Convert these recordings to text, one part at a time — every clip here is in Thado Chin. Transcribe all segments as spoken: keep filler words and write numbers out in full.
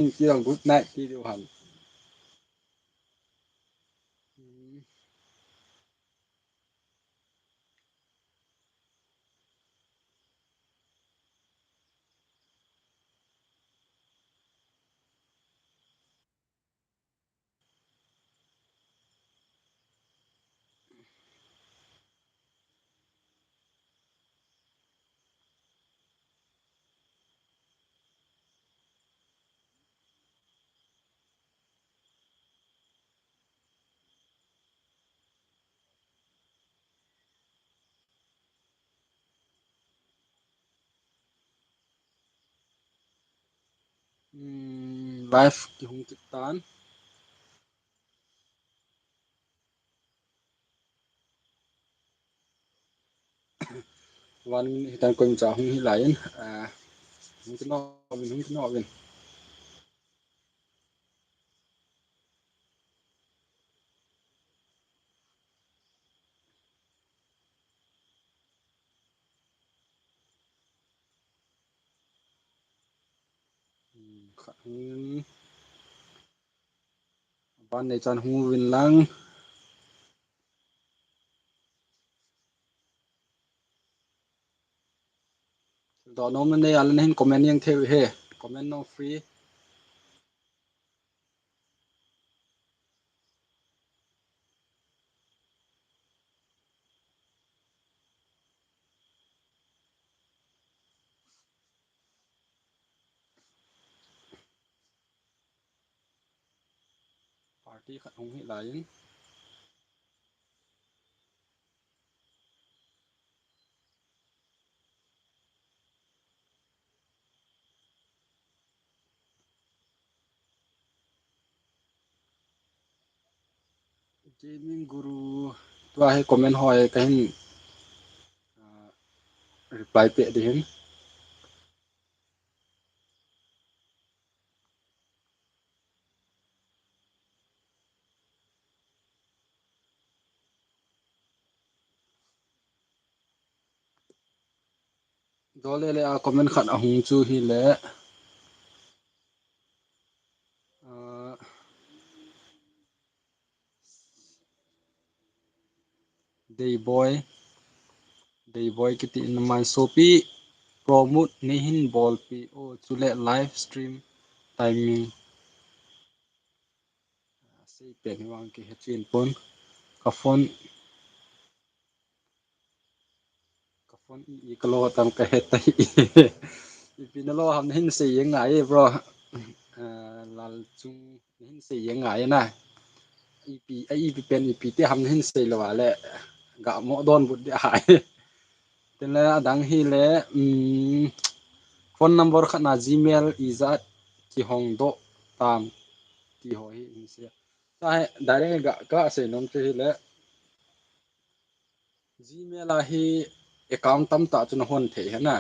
Ti lang good night ti diu ham. Hmm, live kihung kit tan. One minute hitan koimacha hung hi lai in. Ah, hung kino vin, hung kino vin. Hmm, khat hung in. Ban nei chan hung vin lang. Thil doh nom na nei a le na hin comment jeng thei u hi. Comment no free. Party khat hung hi lai in. Gaming Guru, tua hi comment ho hi kahin, ah, reply peh ding ahin. Dole le a comment khat ahung chu hi le. Ah, Deiboi. Deiboi kiti in man sopi promote nei hin bolpi o chule live stream timing. Sei pen hi vang kihe chin pon. Ka phone, ka phone i, i ka lo tam ka he tai. Ipi na lo ham na hin sei jeng ngai e, bro. Ah, Lalchung na hin sei jeng ngai e na. Ipi, a ipi pen ipi te ham na hin sei lo a le. Ga mo don but de hai. Tin le adang hi le, um, phone number khat na Gmail ijat kihong doh tam ti ho hi in sei. Sa he, direct ga, ka sei nom chu hi le. Gmail a hi account tamtah chu na hon thei hi na.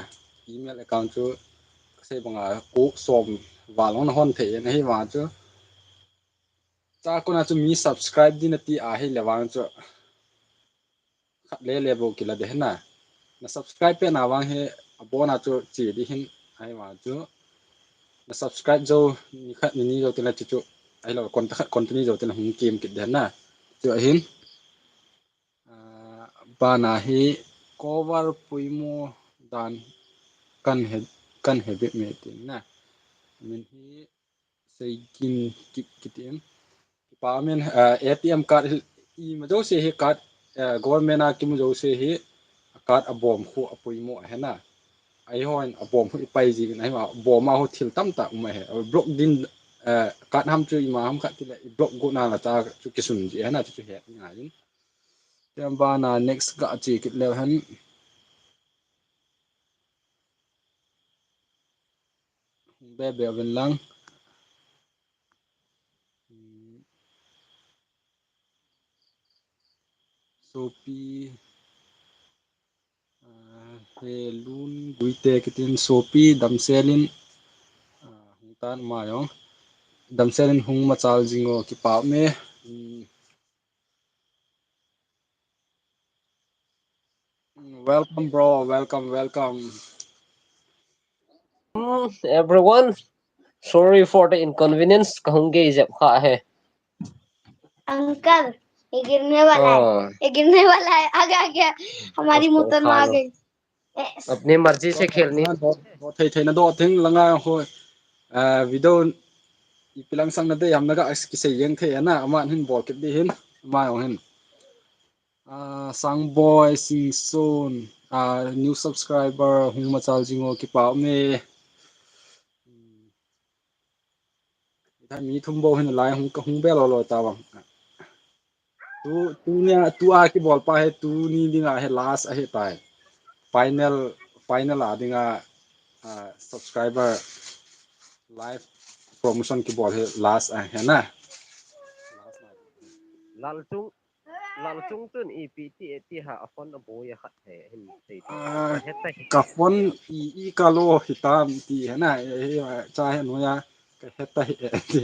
Email account chu sei banga ko som val hon na hon thei hi na hi vang chu. Cha kona chu mi subscribe ding na ti a hi le vang chu. Khat le le bou kila de hi na. Na subscribe pet na vang hi abon a chu che di hin ahi vang chu. Na subscribe jou ni khat ni ni jou tin la chu chu. Ahi lo kon ta khat continue jou tin la hung kem kit de hi na. Chu ahin. Ah, bana hi cover poimo dan kan he, kan he bit me tin na. Min hi Seikin Kip kitin. Kipa min, eh, A T M card hi, ima jouse hi card, eh, government a kimu jouse hi card abom khu apoimo ahi na. Ahi hon abom khu ipai ji vin ahi ma, bom a khu thil tamtah um ahi. Block din, eh, card ham chu ima ham khat tile i block go na la cha chu kisun ji ahi na chu chu he ngai in. Tin bana next ga che kit leu hen. Be be vin lang. Sopi, ah, he lun guite kitin sopi damselin, ah, hung tan ma jong. Damselin hung machal jing o kipa me. Hmm. Welcome, bro. Welcome, welcome. Mm, everyone. Sorry for the inconvenience, कहूंगे जब खा है। अंकल, ये गिरने वाला है। हाँ। ये गिरने वाला है। आ गया, आ गया। हमारी उसको मोटर में उठा आ लो। गई। Yes। अपनी मर्जी से खेलनी। Thei thei na do thing langa ho. Video ipi lang sang na de ham na ga kisei jeng thei na, ama hin bol kit di hin, ama jong hin. Ah, Sangboi Singson, ah, new subscriber, hung machal jing o, kipa um e. Ita mi thum bou hin lai hung ka hung be lo lo ta bang. Tu, tu nia, tu a kibol pa hi, tuni dinga hi last ahi tai. Final, final a dinga, ah, subscriber live promotion kibol hi last ahi na. Lalchung Lalchung chun ipi ti e ti ha, a phone a boi a khat he, hin sei ti. Ah, ka het ta hi. Ka phone i, i ka lo hitam ti he na, e, e, cha he noya, ka het ta hi e ti.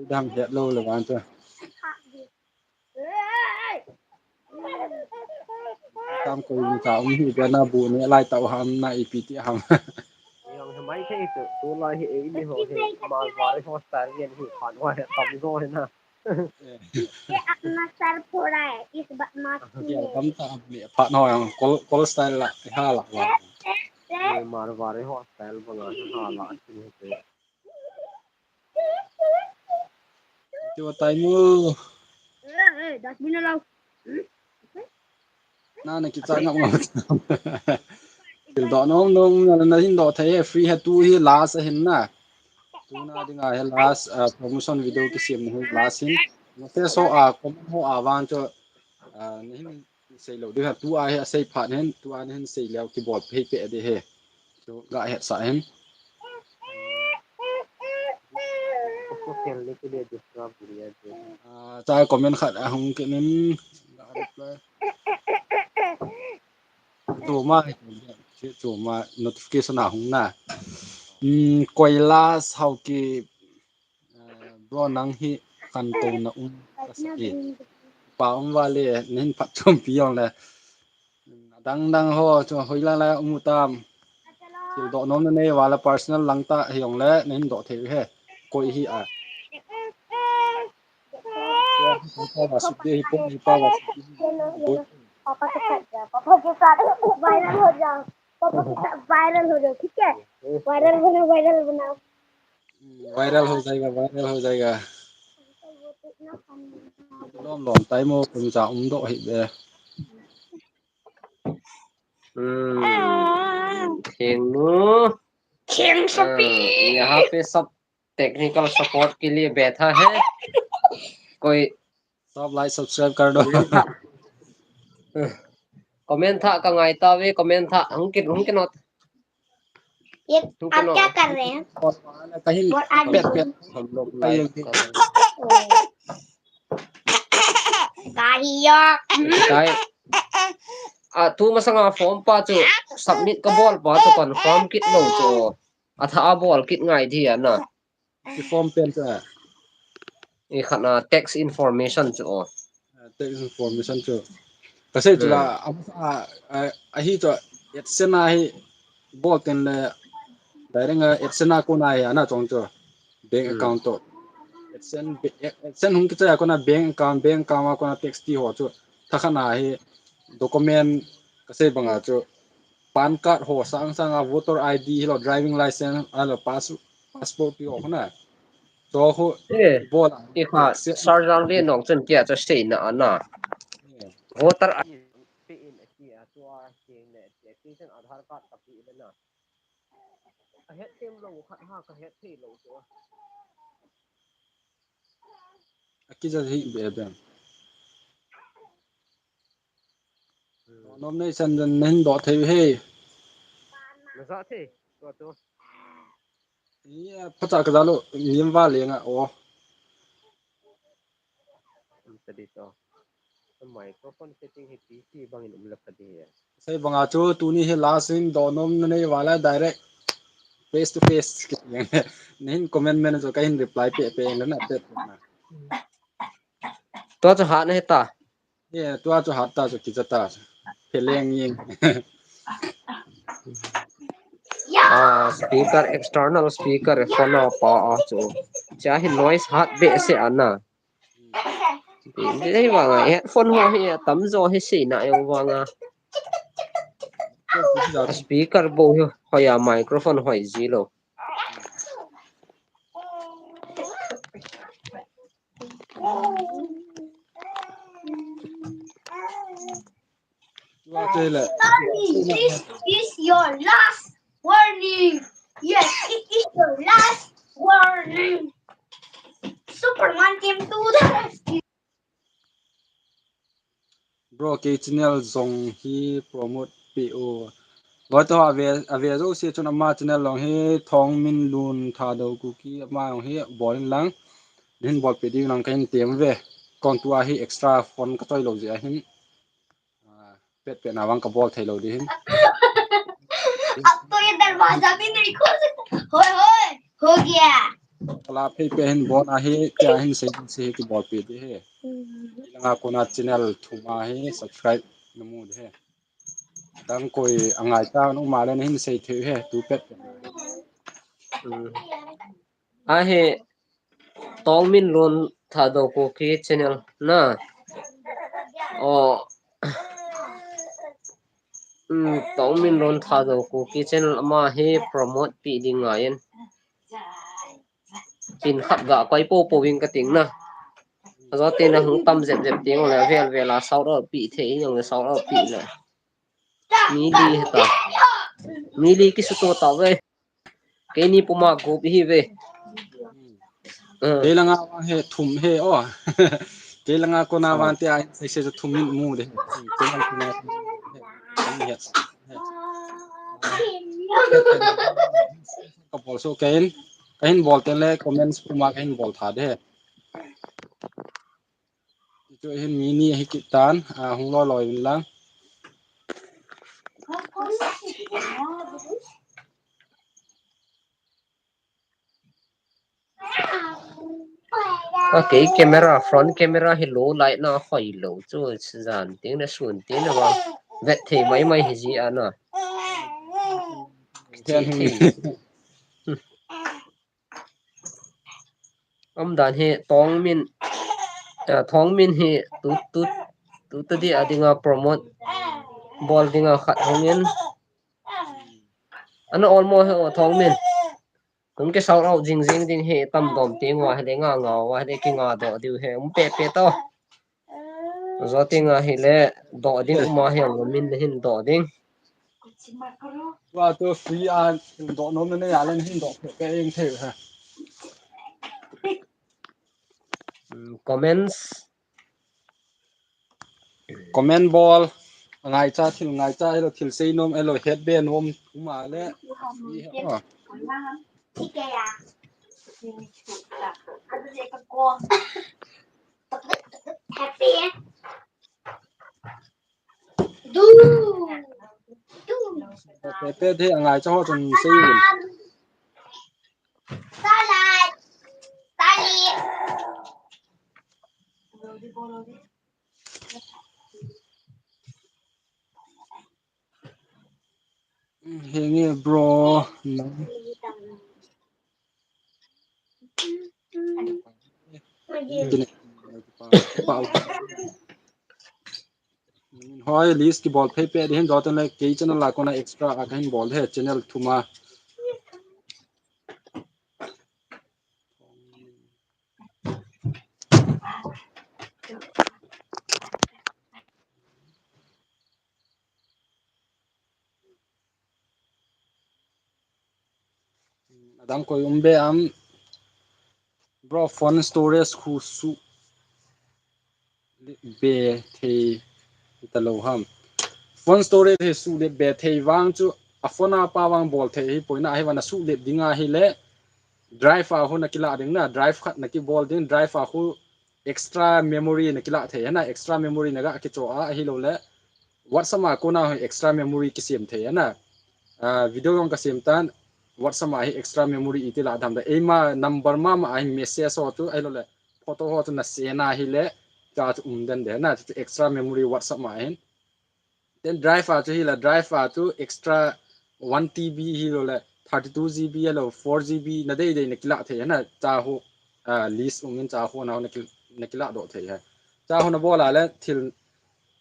Dam het lo le wan cha. Tam ko ni cha um hi be na bu ne lai tau ham na ipi ti ham. Yang he mai thei tu, tu lai hi e ni ho he, Malwari hostile yen hi phan wa he tam zo he na. ये अपना सर फोड़ा है, इस बदमाश ने। Tam ta ab le phat no yang kol, kol style la, ha la wa. ये Marwari hostile banga ha la, asin he. Ti wa tai mu. ए, ए, dustbin ला लाओ। Na, na kicha ngam ngam. Thil doh nom nom na, na hin doh thei e, free he, tu hi last ahin na. Tuna dinga hi last, ah, promotion video kisem na hi last hin. Na te so a, comment ho a vang chu, ah, na hin sei lo di ha, tu a hi a sei phat hin, tu a na hin sei leo kibol phei pe di he. Chu ga het sa hin. उसको खेलने के लिए दूसरा बुढ़िया जो है। Ah, cha comment khat a hung kit in, ga reply. Chuma, chuma notification a hung na. Hmm, Koilas Haokip, ah, bro nang hi kan to na um ka sa e. Pa um vale, nin phat chom pi jong le. Adang dang ho, chu hoi la la um u tam. Thil doh nom na nei uva la personal lang ta hi jong le, na hin doh thei u he. Koi hi a. Hi pa va sut de, hi pa, hi pa va sut de. पापा के साथ जा, पापा के साथ वायरल हो जाओ, पापा के साथ वायरल हो जाओ, ठीक है? वायरल बनाओ, वायरल बनाओ। वायरल हो जाएगा, वायरल हो जाएगा। Lom lom tai mo, kum cha um doh hi be. Hmm, Thengnu। Theng Sopi। हाँ, यहाँ पे सब technical support के लिए बैठा है। कोई सब like subscribe कर दो। Comment था, comment था, ka ngai tave, comment था, hung kit, hung kit not। ये आप क्या कर रहे हैं? कहीं और आज pet, pet। हम लोग live कर रहे हैं। Kahiya। Kai। A, tu masanga form pa chu submit ka bol pa chu confirm kit lou chu. Atha a bol kit ngai di ana. Ki form pen chu a. I khat na tax information chu o. Ah, tax information chu. Ka sei chu la, hmm, a, a, a hi chu AdSense a hi bol ten le direct a AdSense a kona hi ana chong chu. Bank, hmm, account to. AdSense, be-, AdSense hung kichai a kona bank account, bank account a kona tax ti ho chu. Tha khat na hi document ka sei banga chu. PAN card ho sang sang a voter I D hi lo, driving license, a lo pass-, passport ti ho na. Cho ho, eh, bol a, i kha, se-, Sarjang le nong chun kia cha sei na ana. Eh. Voter I D pe in a kia tua sing le, kia ki chun Aadhaar card ka pi le na. Ka het tem lo khat ha, ka het thei lo chu. A kija hi be be. Hmm. Nom nei san jan nen do thei he. Na za thei, tua tu. Iya, phacha ka za lo, nim va le nga o. Study to. Microphone setting hi P C bangin um la pha di ya. Sei banga chu tuni hi last in do nom na nei wala direct face to face. Nin comment men chu ka hin reply pe pe na pe pe na. Tua chu hat na he ta. Ye, tua chu hat ta chu kija ta. Pheleng yin. Ah, speaker, external speaker phone a pa a chu. Cha hi noise hat behseh ana. Dei vanga headphone ho hi atam jo hi seina jong vanga. Speaker bou hi hoiya microphone hoi ji lou. This is your last warning. Yes, it is your last warning. Superman came to the rescue. Bro, kei channel jong hi promote peh o. Bro, to ave ave jo se chun ama channel jong hi Thongminlun Thadou Kuki ama jong hi bol in lang. Hin bol peh ding lang kahin tem ve. Kon tua hi extra phone ka choi lou jeh ahin. Pet pet na vang ka bol thei lou ding hin. Ab to ye darwaza bhi nahi khol sakta. Hoi hoi, ho gaya. Kala phei pe hin bol ahi, kya hin sei sei ki bol pe de he. Langa kona channel thum ahi, subscribe na mu de he. Dang koi angai ta nu ma le hin sei thei he, tu pet pet. Ahi, Tongminlun Thadou Kuki channel na. O. Um, Tongminlun Thadou Kuki channel ama hi promote peh ding ngaiyin. Pin khat ga koi po po ving ka ting na. Ajo te na hung tam jep jep ting le vel vel a shout out peh thei jong le shout out peh le. Mi li heta. Mi li kisuto ta ve. Keini puma gup hi ve. Keilanga vang hi thum hi o. Keilanga kona vang te ai sai sai thum min mu de. Keilanga kona. Ka bol so kein. Kahin bol ten le comments puma kahin bol tha de. Chu hin mi ni hi kitan a hung lo loi vin lang. Okay, camera, front camera hi low light na hoi lo chu jan ting na sun ting na vang vet thei mai mai hi ji ana. Thei thei. Umdan hi Tongmin, Tongmin hi tu tu tu ta di a dinga promote bol dinga khat hongin. Ana almost hi Tongmin. Kum ke shout out jing jing ding hi tam dom ting wa hi le nga nga wa hi le ki nga do diu hi um pe pe to. Zo ting a hi le do ding uma hi ang min le hin do ding. Wa to free a do nom ne ya le hin do pe eng thei ha. Comments. Comment bol. Ngaicha thil ngaicha elo thil sei nom elo het be nom uma le. Happy. Du. Du. Te te the angai cha ho chun sei un. Salad. Salad. Henge bro. Hoi list kibol phei pe ding hin, joten le kei channel a kona extra a kahin bol he channel thum a. Adang koi um be am. Bro, phone storage khu suh lep be thei ta lou ham. Phone storage hi suh lep be thei vang chu a phone a pa vang bol thei hi poina hi vana suh lep ding ahi le drive a khu na kila ding na, drive khat na kibol ding, drive a khu extra memory na kila thei na, extra memory na ga kicho a ahi lou le WhatsApp a kona hi extra memory kisem thei na. Ah, video jong kasem tan WhatsApp a hi extra memory iti la dam da. Eima number mama a hi message ho tu ahi lou le photo ho tu na send a hi le cha tu um den de na, tu extra memory WhatsApp ma hin. Then drive a chu hi la drive a chu extra one T B hilou le thirty-two G B hilou, four G B na deidei na kila thei na, cha ho, ah, list um in cha ho na, na ki, na kila doh thei ha. Cha ho na bol a le thil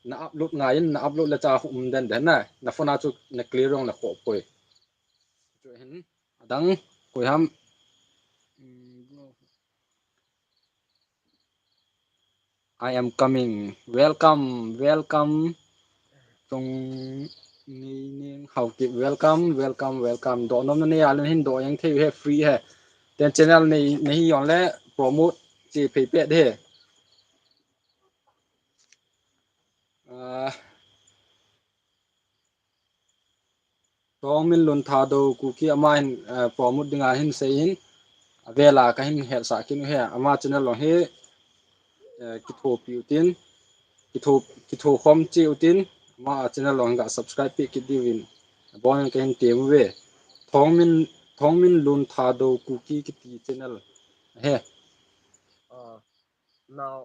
na upload ngai in, na upload le cha ho um den den na, na phone a chu na clear jong na khoh poi. Chu hin adang koi ham. Mm, bro. I am coming. Welcome, welcome. Tong ni ning hau ki welcome, welcome, welcome. Doh nom na nei a le hin doh jeng thei u he, free he. Ten channel nei, nei hi jong le promote che phei pet he. Ah, Thongminlun Thadou Kuki ama hin, eh, promote dinga hin sei in, avel a ka hin hetsah kit u he, ama channel jong hi, eh, kithopi utin, kitho, kitho khom cheh utin, ama channel jong hi ga subscribe peh kit diu vin, abon in ka hin tem uve. Thongmin, Thongminlun Thadou Kuki kiti channel he. Ah, now,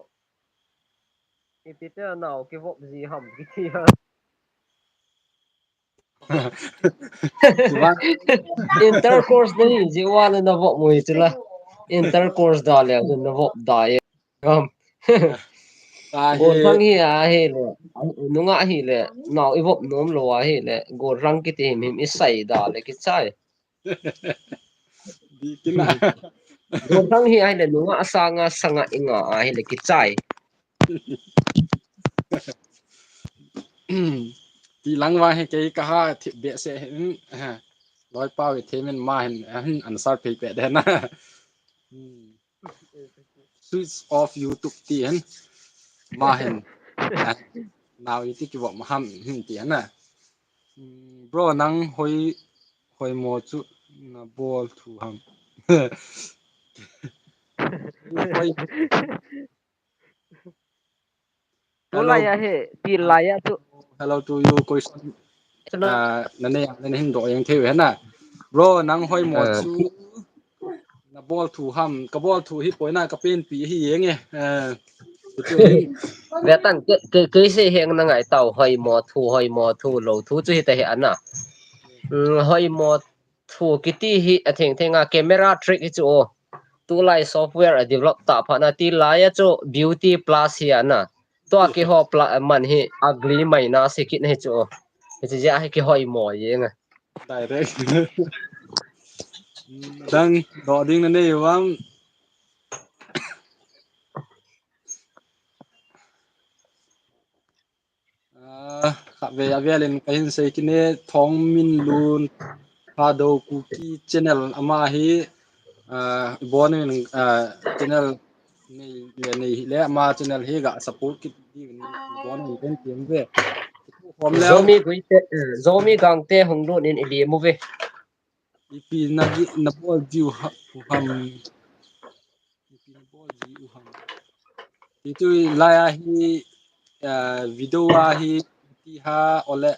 ipi te now kivop ji ham kiti ha. Intercourse na hi ji uva le na vop mo hi chu la. Intercourse da le na vop da e. Ham. Gollhang hi a hi le, nungah hi le, now i vop nom lou a hi le, gollhang kiti him him i sai da le kichai. Di kina. Gollhang hi a hi le, nungah sanga sanga i nga a hi le kichai. Ti lang vang hi kei ka ha thip behseh hin, ha. Loipa ve themin ma hin, hin answer phei peh den na. Hmm. Switch off YouTube ti hin. Ma hin. Ha. Now iti kivop ma ham hin ti hin na. Hmm. Bro, nang hoi, hoi mo chu na bol thu ham. Hoi. Hello. Tulai a hi, tilai a chu. Hello to you, question. Hello. Ah, na nei, na nei hin doh jeng thei u he na. Bro, nang hoi mo chu na bol thu ham, ka bol thu hi poi na ka penpi hi jeng e. Ah, chu hin. Ve tan, ke, ke, kei sei heng na ngai tau, hoi mo thu, hoi mo thu, lou thu chu hi ta hi ana. Mm, hoi mo thu kiti hi a theng theng a camera trick hi chu o. Tulai software a develop ta phat na tilai a chu Beauty Plus hi ana. Tua kiho pla-, man hi ugly mai na si kit na hi chu o. Hi chu ja hi kihoi mo jeng a. Direct. Dang, doh ding na nei uvam. Ah, khatvei avel in ka hin sei kit e, Thongminlun Thadou Kuki channel ama hi, ah, bon in, ah, channel nei le nei hi le ama channel hi ga support kit diu in bon in ken tem ve. Khom le. Zomi Guite, eh, Zomi Gangte hung lut in i lim u ve. Ipi na gi, na bol diu ha, u ham. Ipi na bol diu u ham. Ti tu lai a hi, ah, video a hi, ti ha, ole,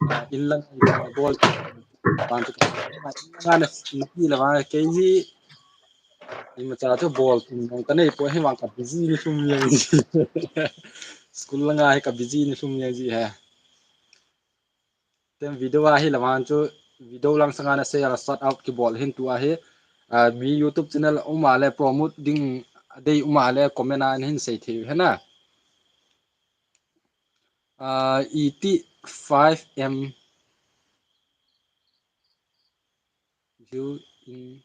ah, in lang na bol. Pan tu ka, nga na, na ti la vang, kei hi, imacha tu bol, tum nong ka nei poi hi vang ka busy ni sum yang ji. School langa hi ka busy ni sum yang ji he. Ten video a hi la vang chu video lang sanga na sei a la shout out kibol hin tu a hi, ah, mi YouTube channel um a le promote ding dei um a le comment a na hin sei thei u he na. Ah, iti five M view in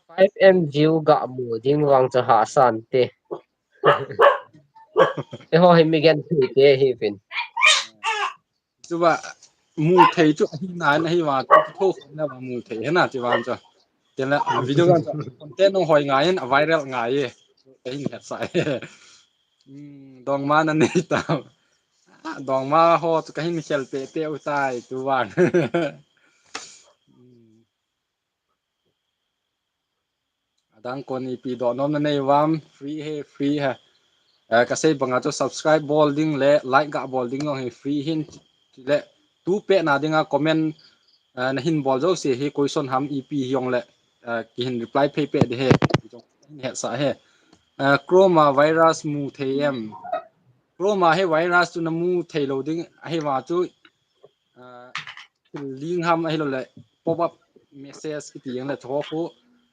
Five M view ga mu ding vang chu hahsa inte. Eiho hi mi genthei te hi vin. Chuva mu thei chu ahi nai na hi vang chu tho khom le vang mu thei he na ti vang chu. Tin le, ah, video vang chu content nong hoi ngai in, a viral ngai e. Ka hin hetsah e. Hmm, dongma na nei tam. Ah, dongma ho chu ka hin khel pe pe u tai tu vang. Hmm. Adang kon ipi doh nom na nei uvam, free he, free he. Eh, ka sei banga chu subscribe bol ding le like ga bol ding jong hi free hin, le tu pet na dinga comment, eh, na hin bol jouse hi question ham ipi hi jong le, eh, ki hin reply phei pet de he, jong hin hetsah he. Eh, Chroma virus mu thei em. Chrome a hi virus chu namu thei lou ding, ahivang chu, ah, link ham ahilou le pop up message kiti jeng le chu ho khu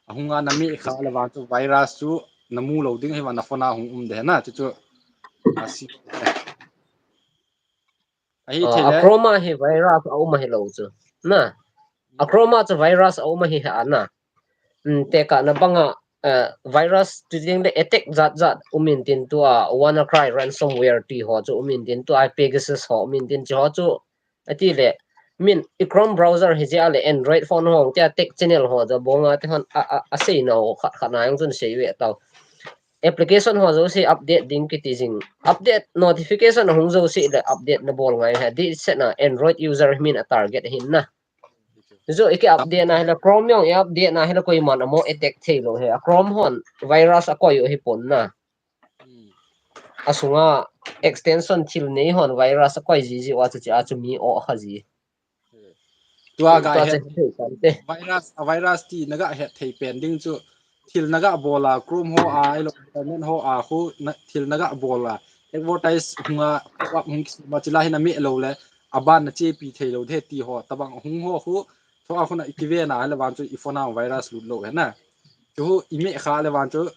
ahung a nameh kha le vang chu virus chu namu lou ding, ahivang na phone a hung um ding na chu chu. Ah, si. Ahi, ah, thei a le. Chrome a hi virus a um ahilou chu. Na. A Chrome a chu virus a um ahi ha na. Hmm, tekah na banga, eh, virus tu ding le attack jat jat um in tin tua WannaCry ransomware ti ho chu um in tin tua Pegasus ho um in tin chu ho chu ati le. Min i Chrome browser hi jia le Android phone ho tia tech channel ho ja bonga te hon a, a, a sei nau khat khat na jong chun sei ve tau. Application ho jouse update ding kiti jing. Update notification hung jouse le update na bol ngai ha. Di se na Android user min a target hin na. Chu i ki update na hile Chrome jong i update na hile koiman amo attack thei lou he. A Chrome hon virus a koi u hi pon na. Hmm. A sunga extension thil nei hon virus a koi ji ji wa chu chi a chu mi o kha ji. Tua ga tua het che thei kan te. Virus, a virus ti na ga het thei pen ding chu thil na ga bol a Chrome ho a, ilo internet ho a khu na, thil na ga bol a advertise hunga pop up hung kisem a chila hi na meh lou le a ban na chepi thei lou de ti ho tabang hung ho khu tho a khu na i kive na le vang chu i phone a virus lut lou he na. Chu i meh kha le vang chu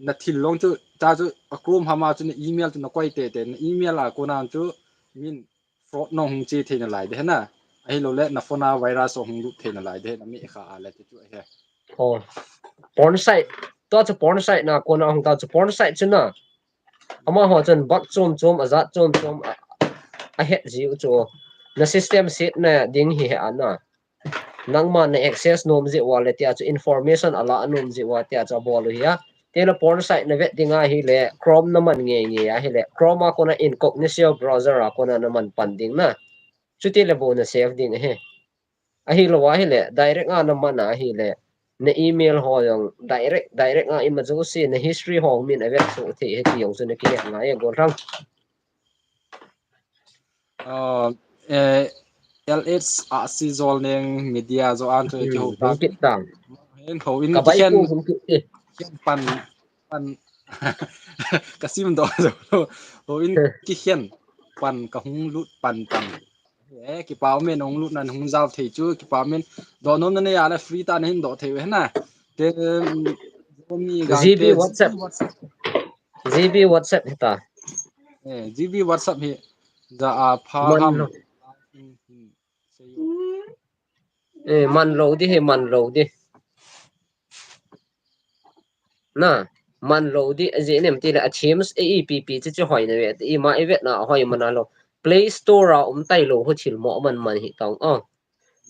na thil long chu ta chu a Chrome hama chu na email chu na koi te te na email a kona chu min fraud nong hung che thei na lai de he na. Ahilou le na phone a virus hung lut thei na lai de he na meh kha a le ti chu he. Oh. Porn site. Tua chu porn site na kona hung ta chu porn site chu na. Amaho chun bak chom chom, a jat chom chom a, a het ji u chu. Na system set na ding hi he a na. Nangma na access nom ji wa le tia chu information a la nom ji wa tia chu a bol u hi a. Te na porn site na vet ding a hi le Chrome na man nge nge a hi le Chrome a kona incognito browser a kona na man pan ding na. Chuti le bou na save ding he. Ahilou a hi le direct a na man a hi le na email ho jong direct, direct a ima jouse na history ho min a vet so thei he ti jong chu na kihet ngai e Golhang. Ah, eh, L H A C Zolneng media jo an chu ki ho ta. Hung kit tang. Hin ho in ka bai kihen, ku hung kit e. Kihen pan, pan. Ka sim doh jo. Ho in kihen pan ka hung lut pan pan. Eh, kipa umen hung lut nan hung jao thei chu, kipa umen. Doh nom na nei a le free ta na hin doh thei u he na. Te, um, Zomi gang G B te, WhatsApp. G B WhatsApp hita. Eh, G B WhatsApp hi. Ja a pha man ham. Lo. Eh, man lou di hi, man lou di. Na, man lou di, a je nem ti le a Teams a ipi pi chu chu hoi na ve, ima i vet na hoi man a lou. Play Store a um tai lou ho thil mo man man hi tong. Oh.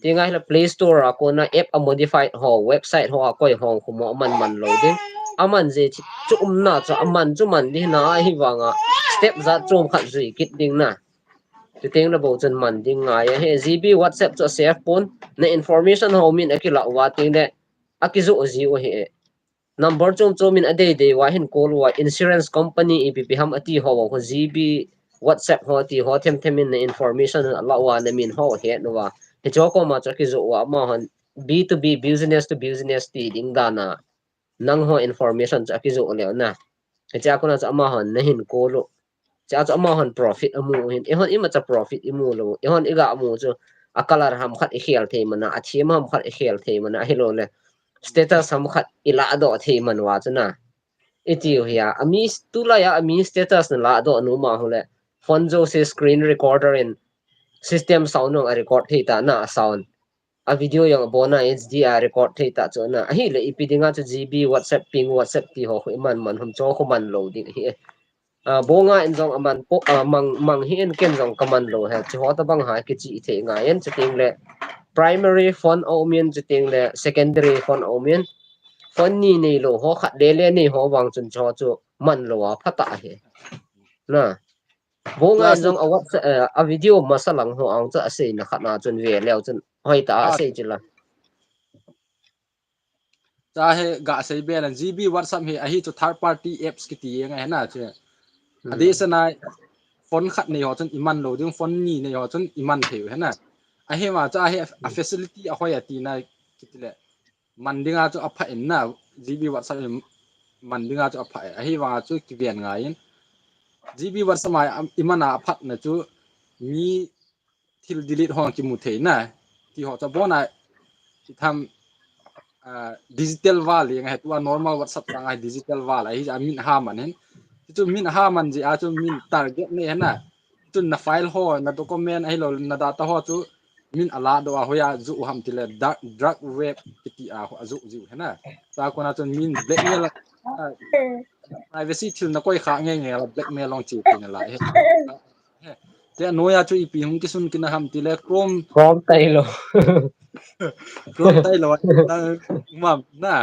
Ti ngai la Play Store a kona app a modified ho, website ho a koi ho khu mo man man lou ding. A man je chu um na chu a man chu man di na hi vang a step jat chom khat jui kit ding na. Chu teng le bou chun man ding ngai a he G B WhatsApp chu a save pon na information ho min a kila u a teng le a kijoh ji u hi e. Number chom chom in a dei dei uva hin call uva insurance company ipi pi ham ati ho uva khu G B WhatsApp ho ati ho them them in na information a la uva na min ho het uva. Hiche ho koma chu akijoh uva amahon B to B, business to business ti ding dan a. Nangho information chu akijoh leu na. Hiche a kona chu amahon na hin call u. Chea chu amahon profit amu u hin, eihon imacha profit imu lou, eihon iga mu chu a color ham khat ikhel thei man a, a theme ham khat ikhel thei man a, ahilou le status ham khat iladoh thei man uva chu na. Iti u hi a, ami s-, tulai a ami status na ladoh nom a hile, phone jouse screen recorder in system sound nung a record thei ta na a sound. A video jong abon a H D a record thei ta chu na. Ahile ipi dinga chu G B WhatsApp, ping WhatsApp ti ho khu iman man hom chu khu man lou ding hi e. A, bonga in jong aman po, a, mang, mang hi in ken jong ka man lou he. Chu ho tabang ha kichi thei ngai in chu teng le primary phone a um in chu teng le secondary phone a um in. Phone ni nei lou ho khat le le nei ho vang chun chu ho chu man lou a pha ta hi. Na. Bonga in jong a WhatsApp, eh, a video masa lang ho ang chu a sei na khat na chun ve leu chun hoi ta a sei chu la. Cha he ga sei be la G B WhatsApp hi ahi chu third party apps kiti ngai he na chu. Hmm. Adeh se na phone khat nei ho chun iman lou ding, phone ni nei ho chun iman thei u he na. Ahi ma cha he a facility a hoi a ti na kiti le. Man dinga chu apha in na, G B WhatsApp in man dinga chu apha e. Ahi vanga chu kiven ngai in. G B WhatsApp a i mana phat na chu mi thil delete ho kimu thei na. Ti ho cha bona i tham, ah, digital world le ngai tua normal WhatsApp ta ngai digital world a hi a min ha man hin. Ti chu min ha man ji a chu min target ne na. Chu na file ho, na document ahilou, na data ho chu min ala do a hoiya ju u ham tile dark, dark web kiti a ho a ju ji u hena. Ta kona chun min blackmail, ah, privacy thil na koi kha nge nge la blackmail long chi ti na la he. He. Te noya chu ipi hung kisun kina ham tile Chrome. Chrome tailou. Chrome tailou. Mam na.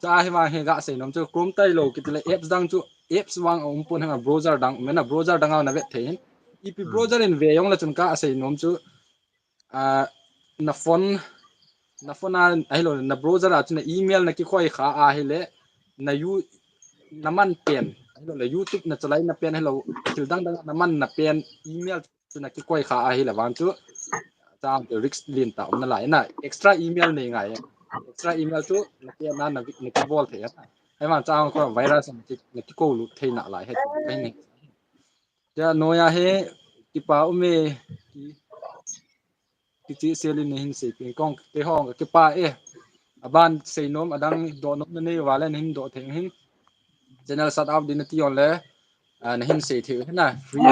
Cha hi vang he ga sei nom chu Chrome tailou kiti le apps dang chu apps vang um pon hanga browser dang um na browser dang na vet thei hin. Ipi browser in ve jong la chun ka sei nom chu, ah, na phone, na phone a ahilou na browser a chu na email na kikoi kha ahile na you, na man pen ahilou le YouTube na chalai na pen ahilou thil dang dang na man na pen email chu na kikoi kha ahile vang chu chang te risk lin ta um na lai na extra email nei ngai. Extra email chu na ke na na vik na kibol thei na. Ai vang chang ko virus na ki, na kiko lut thei na lai he chu kai ni. Te noya he kipa um e ki, kichi selin ne hin sei pin kong te hong kipa e. Aban sei nom adang do nom na nei vale hin do thei hin. Channel shout out din na ti on le. Ah, na hin sei thei hena free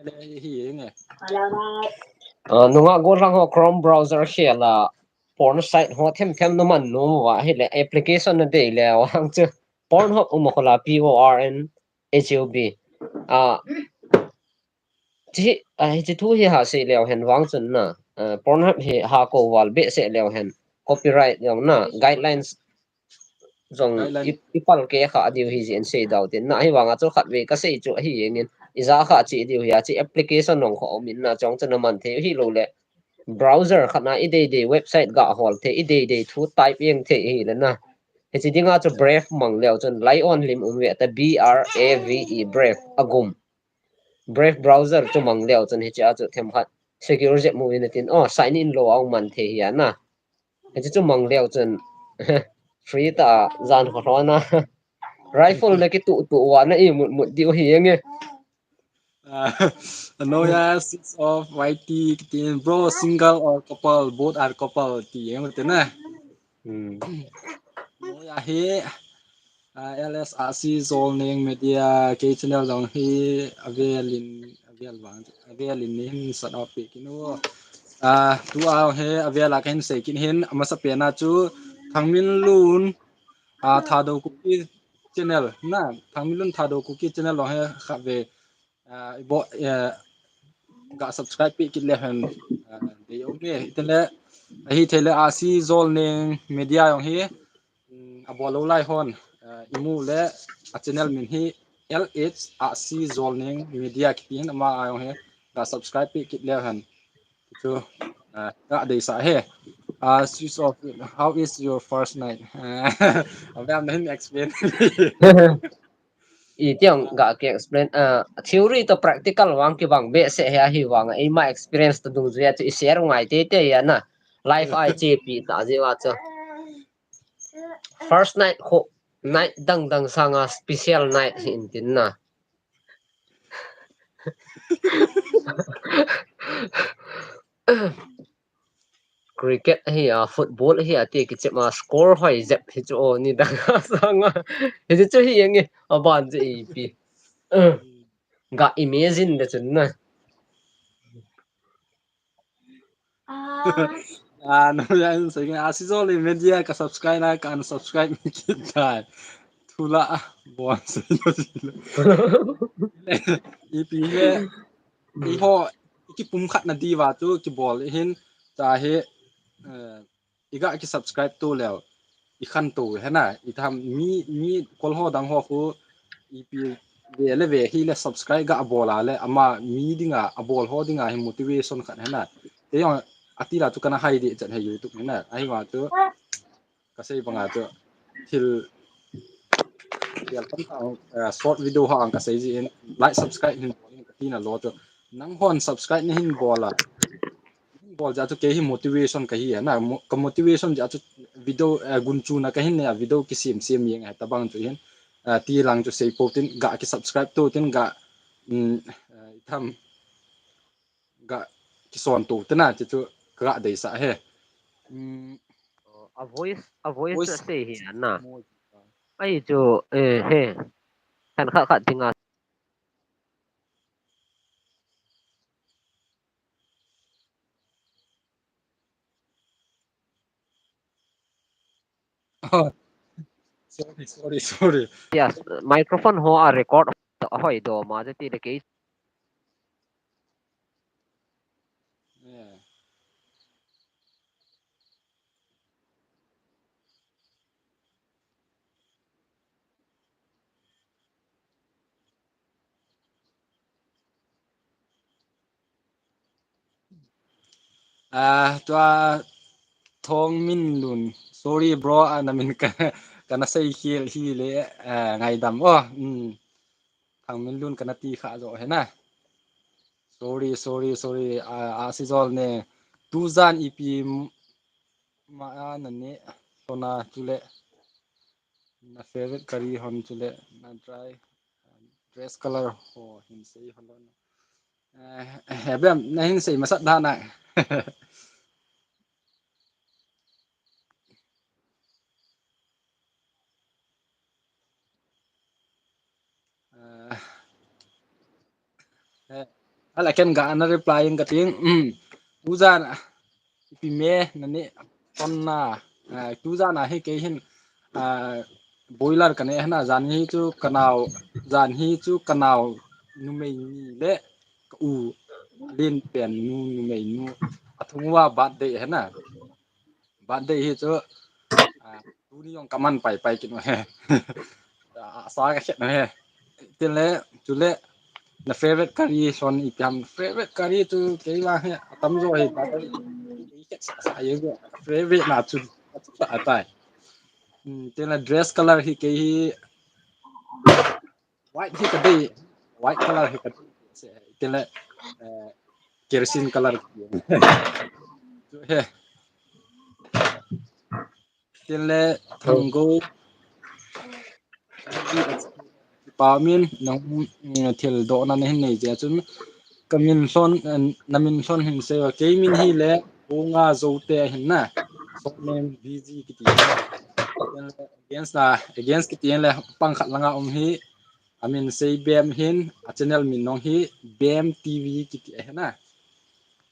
le hi nge. Ah, nunga go lang ho Chrome browser khela porn site ho them them na man nom uva hile application na dei le vang chu Pornhub um a khola P O R N H U B. Ah, chi, ah, chi thu hi ha sei leu hen vang chun na, ah, Pornhub hi ha ko val be se leu hen copyright jong na guidelines jong i, i pal ke kha diu hi jin sei dau tin na hi vang a chu khat ve ka sei chu hi jeng in i ja kha chi diu hi a chi application nong kho min na chong chu na man thei hi lo le browser khat na i dei dei website ga hol thei i dei dei thu type jeng thei hi le na. Hichi dinga chu Brave mang leu chun lion lim um ve ta B R A V E Brave a gum. Brave browser chu mang leu chun hichi a chu them khat secure jep mu in tin oh sign in lo a um man thei hi a na. Hichi chu mang leu chun free ta jan kho na. Rifle na ki tu tu wa na i mut mut diu hi nge. Ah, Anoya, six of Y T, kitin, bro, single or couple, both are couple, ti, yang te na. Hmm. Anoya hi, ah, L S R C, Zolneng Media, kei channel dong hi, avelin, avel bang, avelin nin, sat up pi kinu. Ah, tu a he, avel a kahin sei kin hin, amasa pena chu, Thangminlun, ah, Thadou Kuki channel, na, Thangminlun Thadou Kuki channel dong he, kha ve, ah, i bo, eh, ga subscribe pi kit le hen, ah, dei um e. Itile, ahi thei le R C Zolneng Media jong hi, mm, abol lou lai hon, ah, i mu le a channel min hi L H R C Zolneng Media kitin ama a jong hi, ga subscribe pi kit le hen. Chu, ah, ga dei sa he. Ah, switch off. How is your first night? Ah, abang na hin explain. I tiang ga ke explain, ah, theory to practical vang kibang be se he ahi vang, eima experience to dungjuia chu i share ngai tei tei a na. Life a i chepi ta jeh a chu. First night kho, night dang dang sanga special night hi in tin na. Cricket hi a, football hi a, ti kichep ma score hoi jep hi chu o ni dang a sanga. Hi chu hi nge, aban chu ipi. Ga imagine de chun na. Ah, no, ya, so, ah, si Zolneng Media ka subscribe na, ka unsubscribe mi kit tai. Thula, ah, bon, so, no, si lo. Ipi he, i ho, i kipum khat na diva chu, kibol hin, ta he, eh, i ga ki subscribe to leu, i khan to he na, i tham mi, mi kol ho dang ho khu, ipi ve le ve hi le subscribe ga abol a le, ama mi dinga, abol ho dinga hi motivation khat he na. Te jong, ati la chu kana hai di chan he YouTube he na, ahi ma chu, ka sei banga chu, thil, thil tam ta, eh, short video ho ang ka sei ji in, like, subscribe hin, ka ti na lo chu, nang hon subscribe na hin bol a, bol jeh chu kei hi motivation ka hi na, mo-, ka motivation jeh chu video, eh, gunchu na ka hin ne, video kisem sem jeng he tabang chu hin, Ah, ti lang chu sei pou tin ga ki subscribe tou tin ga, um, ah, itham ga kison tou tin a ti chu ga deisah e. Um, A voice, a voice Voice. Asei hi na. Mo- Ahi chu, eh, he. Khan khat khat dinga. Oh, sorry, sorry, sorry. Yes, microphone ho a record a hoi do ma je ti le kei. Yeah. Ah, tua Thongminlun. Sorry, bro, ah, na min ka, ka na sei khel hi le, ah, ngaidam. Oh, mm. Thongminlun ka na ti kha jo he na. Sorry, sorry, sorry. Ah, ah, si jol ne. Tujan ipi m-, ma a na ne. Sona chule. Na favorite curry hon chule. Na dry. Dress color ho hin sei hon. Eh, eh, bem, na hin sei masat da na. Eh, eh, ala ken ga na reply in ka ting. Mm. Tujan, ipi me na ne ton na. Eh, tujan a hi kei hin, ah, boiler ka ne hana jan hi chu ka nao, jan hi chu ka nao numei ni le ka u lin pen nu numei nu. A thung uva birthday hana. Birthday hi chu, ah, tuni jong ka man pai pai kit u he. Ah, sa ka khet u he. Tin le, chule, na favorite curry son ipi ham. Favorite curry chu kei vang hi, atam jo hi, ta kei khet sa sa ye jo. Favorite na chu, chu sa atai. Hmm, tin le dress color hi kei hi, white hi ka dei, white color hi ka dei. Tin le, eh, kerosene color. Chu he. Tin le Thanggou. Pa min na hung, mm, thil dohna na hin nei jeh chun ka min lhon, eh, na min lhon hin sei a. Kei min hi le Bunga Zote ahin na. Short name B G kiti. Tin le against na, against kiti le pang khat langa um hi. A min sei Bem hin, a channel min nong hi Bem T V kiti ahi na.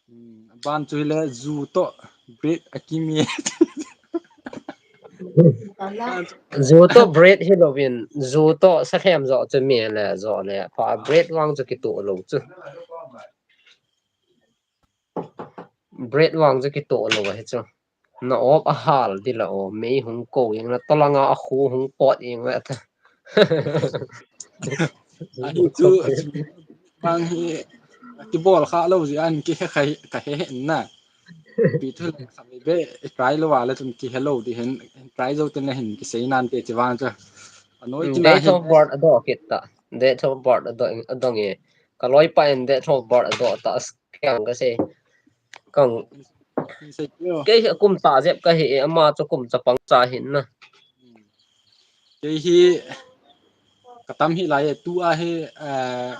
Hmm, aban chu hi le ju to bread a kimi. Ju to bread hi lovin, ju to sa khem jo chu mi le jo le. Pa bread vang chu kito lo chu. Bread vang chu kito lo ahi chu. Na op a hal di la o, mei hung ko ing la, tolanga a khu hung pot ing la ta. Ahi chu, bang hi, kibol kha lo ji an ki he khai, ka he he na. Pi thu le kha be, try lo wa le chun ki he lo di hin, try jo tin le hin ki sei nan te chi vang chu. Anoi Hmm, ki na date hin. Of birth a do kit ta. Date of birth a do, a do nge. Ka loi pa in date of birth a do ta, as kang ka sei. Kang, Hin sei kio. Kei hi kum ta jep ka hi e, ama chu kum chapang cha hin na. Kei hi ka tam hi lai e, tu a hi, eh,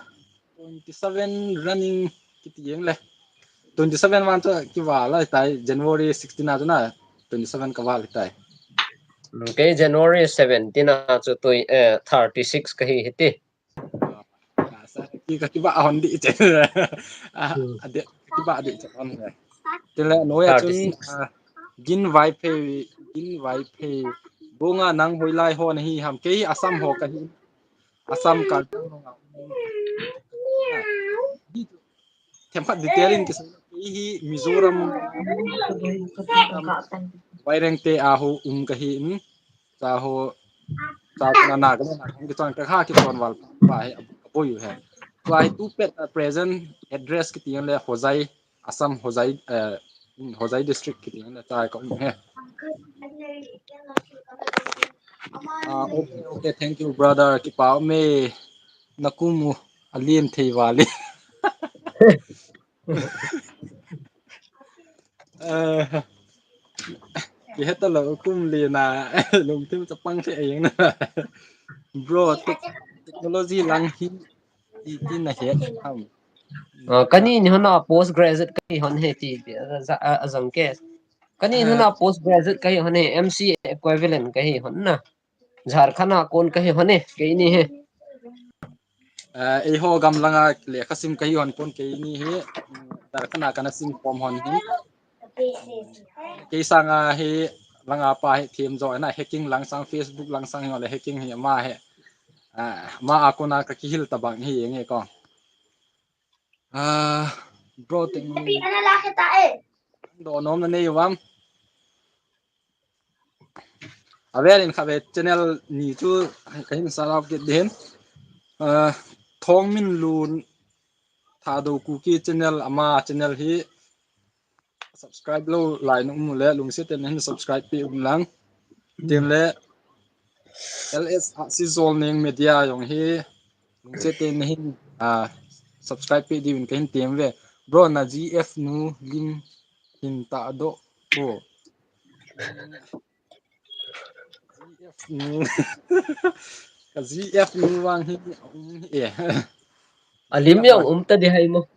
twenty seven running kiti eng le. Twenty seven man chu ki val lai tai, January sixteen a chu na, twenty seven ka val tai. Hmm, kei January seventeen a chu tui, eh, thirty six ka hi hi ti. Ah, sa ki ka ki ba hon di che. Ah, Hmm. A de ki ba di che hon le. Tin le noi a chun, Thirty six. Ah, Gin Vaiphei, Gin Vaiphei. Bunga nang hoilai ho na hi ham, kei Assam ho ka hi. Assam ka. Themkhat detail in kisei, kei hi Mizoram, Wairengte a ho um ka hi in. Cha ho, cha na na ka na ka chang ka ha ki ton val pa he, a boi u he. Tua hi tu pet a present address kiti le Hojai, Assam Hojai, eh, Hojai district kiti le cha ka um he. Ah, okay, okay, thank you, brother. Kipa me na kum u alien thei vale. Eh, ki heta lo kum le na, lungthim chapang thei eng na. Bro, tech- technology lang hi, hi, hi na het ham. Ah, kani ni hon a post graduate kahi hon he ti, ti, a, a, a jong ke. Kani ni hon a post graduate kahi hon he, M C A equivalent kahi hon na. Jharkhand a kon kahi hon he, keini he. Eh, eiho gam langa lekha sim kahi hon pon keini hi, Jharkhand a kana sim pom hon hi. Kei sanga hi langa pa hi them jo na, hacking lang sang, Facebook lang sang hi le hacking hi ama hi. Ah, ama a kona ka kihil tabang hi nge ko. Ah, bro, teng. Ana la kheta e. Do nom na nei vam. Avel in kha ve channel ni chu kahin shout out kit din. Ah, Thongminlun Thadou Kuki channel, ama channel hi subscribe lou lai na um le lungset in hin subscribe pe un lang. Tin le L S Ahsijolneng Media jong hi lungset in hin, ah, subscribe pe diuvin kahin tem ve. Bro, na G F nu lim hin ta do ko. G F nu. Ka G F nu vang hi, um, eh. A lim jong um ta di hai mo.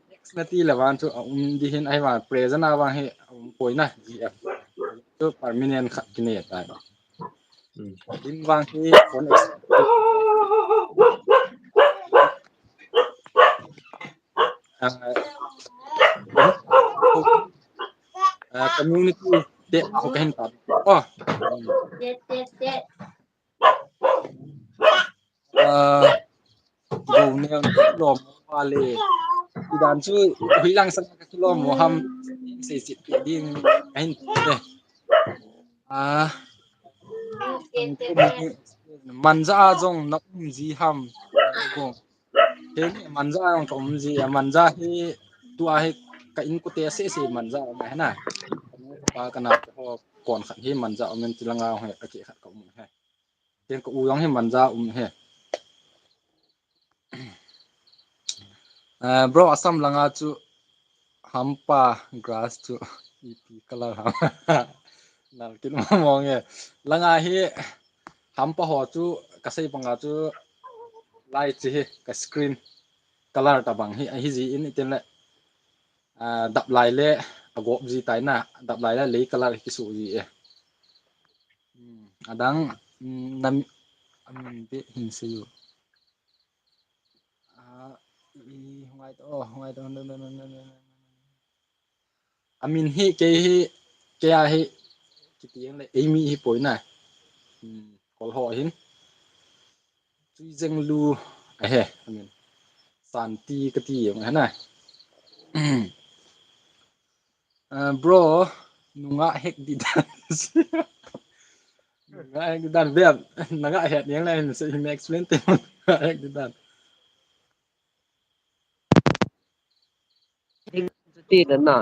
Next na ti le vang chu a um di hin, ahi vang present a vang hi a um poi na, G F. Chu permanent khat kine tai. Hmm. Lim vang hi phone ex-, ah, ah, community te a ho kahin ta. Oh. Ah, go neo lom wale. Idan chu hui lang sang ka lom mo ham sei sit ding kahin te. Ah. Manja a jong na um ji ham. Go. He manja a jong ka um ji, a manja hi tua hi ka in kute se se manja a he na. Pa kana ho kon khat hi manja um in tilanga he ka ke khat ka um he. Tin ka u jong hi manja um he. Ah, bro, Assam langa chu hampa grass chu ipi color ham. Nal kin mo mo nge. Langa hi hampa ho chu ka sei banga chu lai chi hi ka screen color tabang hi, ahi ji in itin le, ah, dap lai le a gop ji tai na, dap lai le lei color hi kisu ji e. Hmm, adang, hmm, nam, amin be hin sei u. Ah, i, hungai to, oh, hungai to, no, no, no, no, no. Amin hi, kei hi, kei a hi, kiti ang le, Amy hi poi na. Hmm, kol ho hin. Chui jeng lu, ahe, amin. Santi kati ang, he na. Ah, bro, nunga hek di dan. Nunga hek di dan, bem. Nunga hek yang lain, so you may explain to him. Nunga hek di dan. Ti dan na.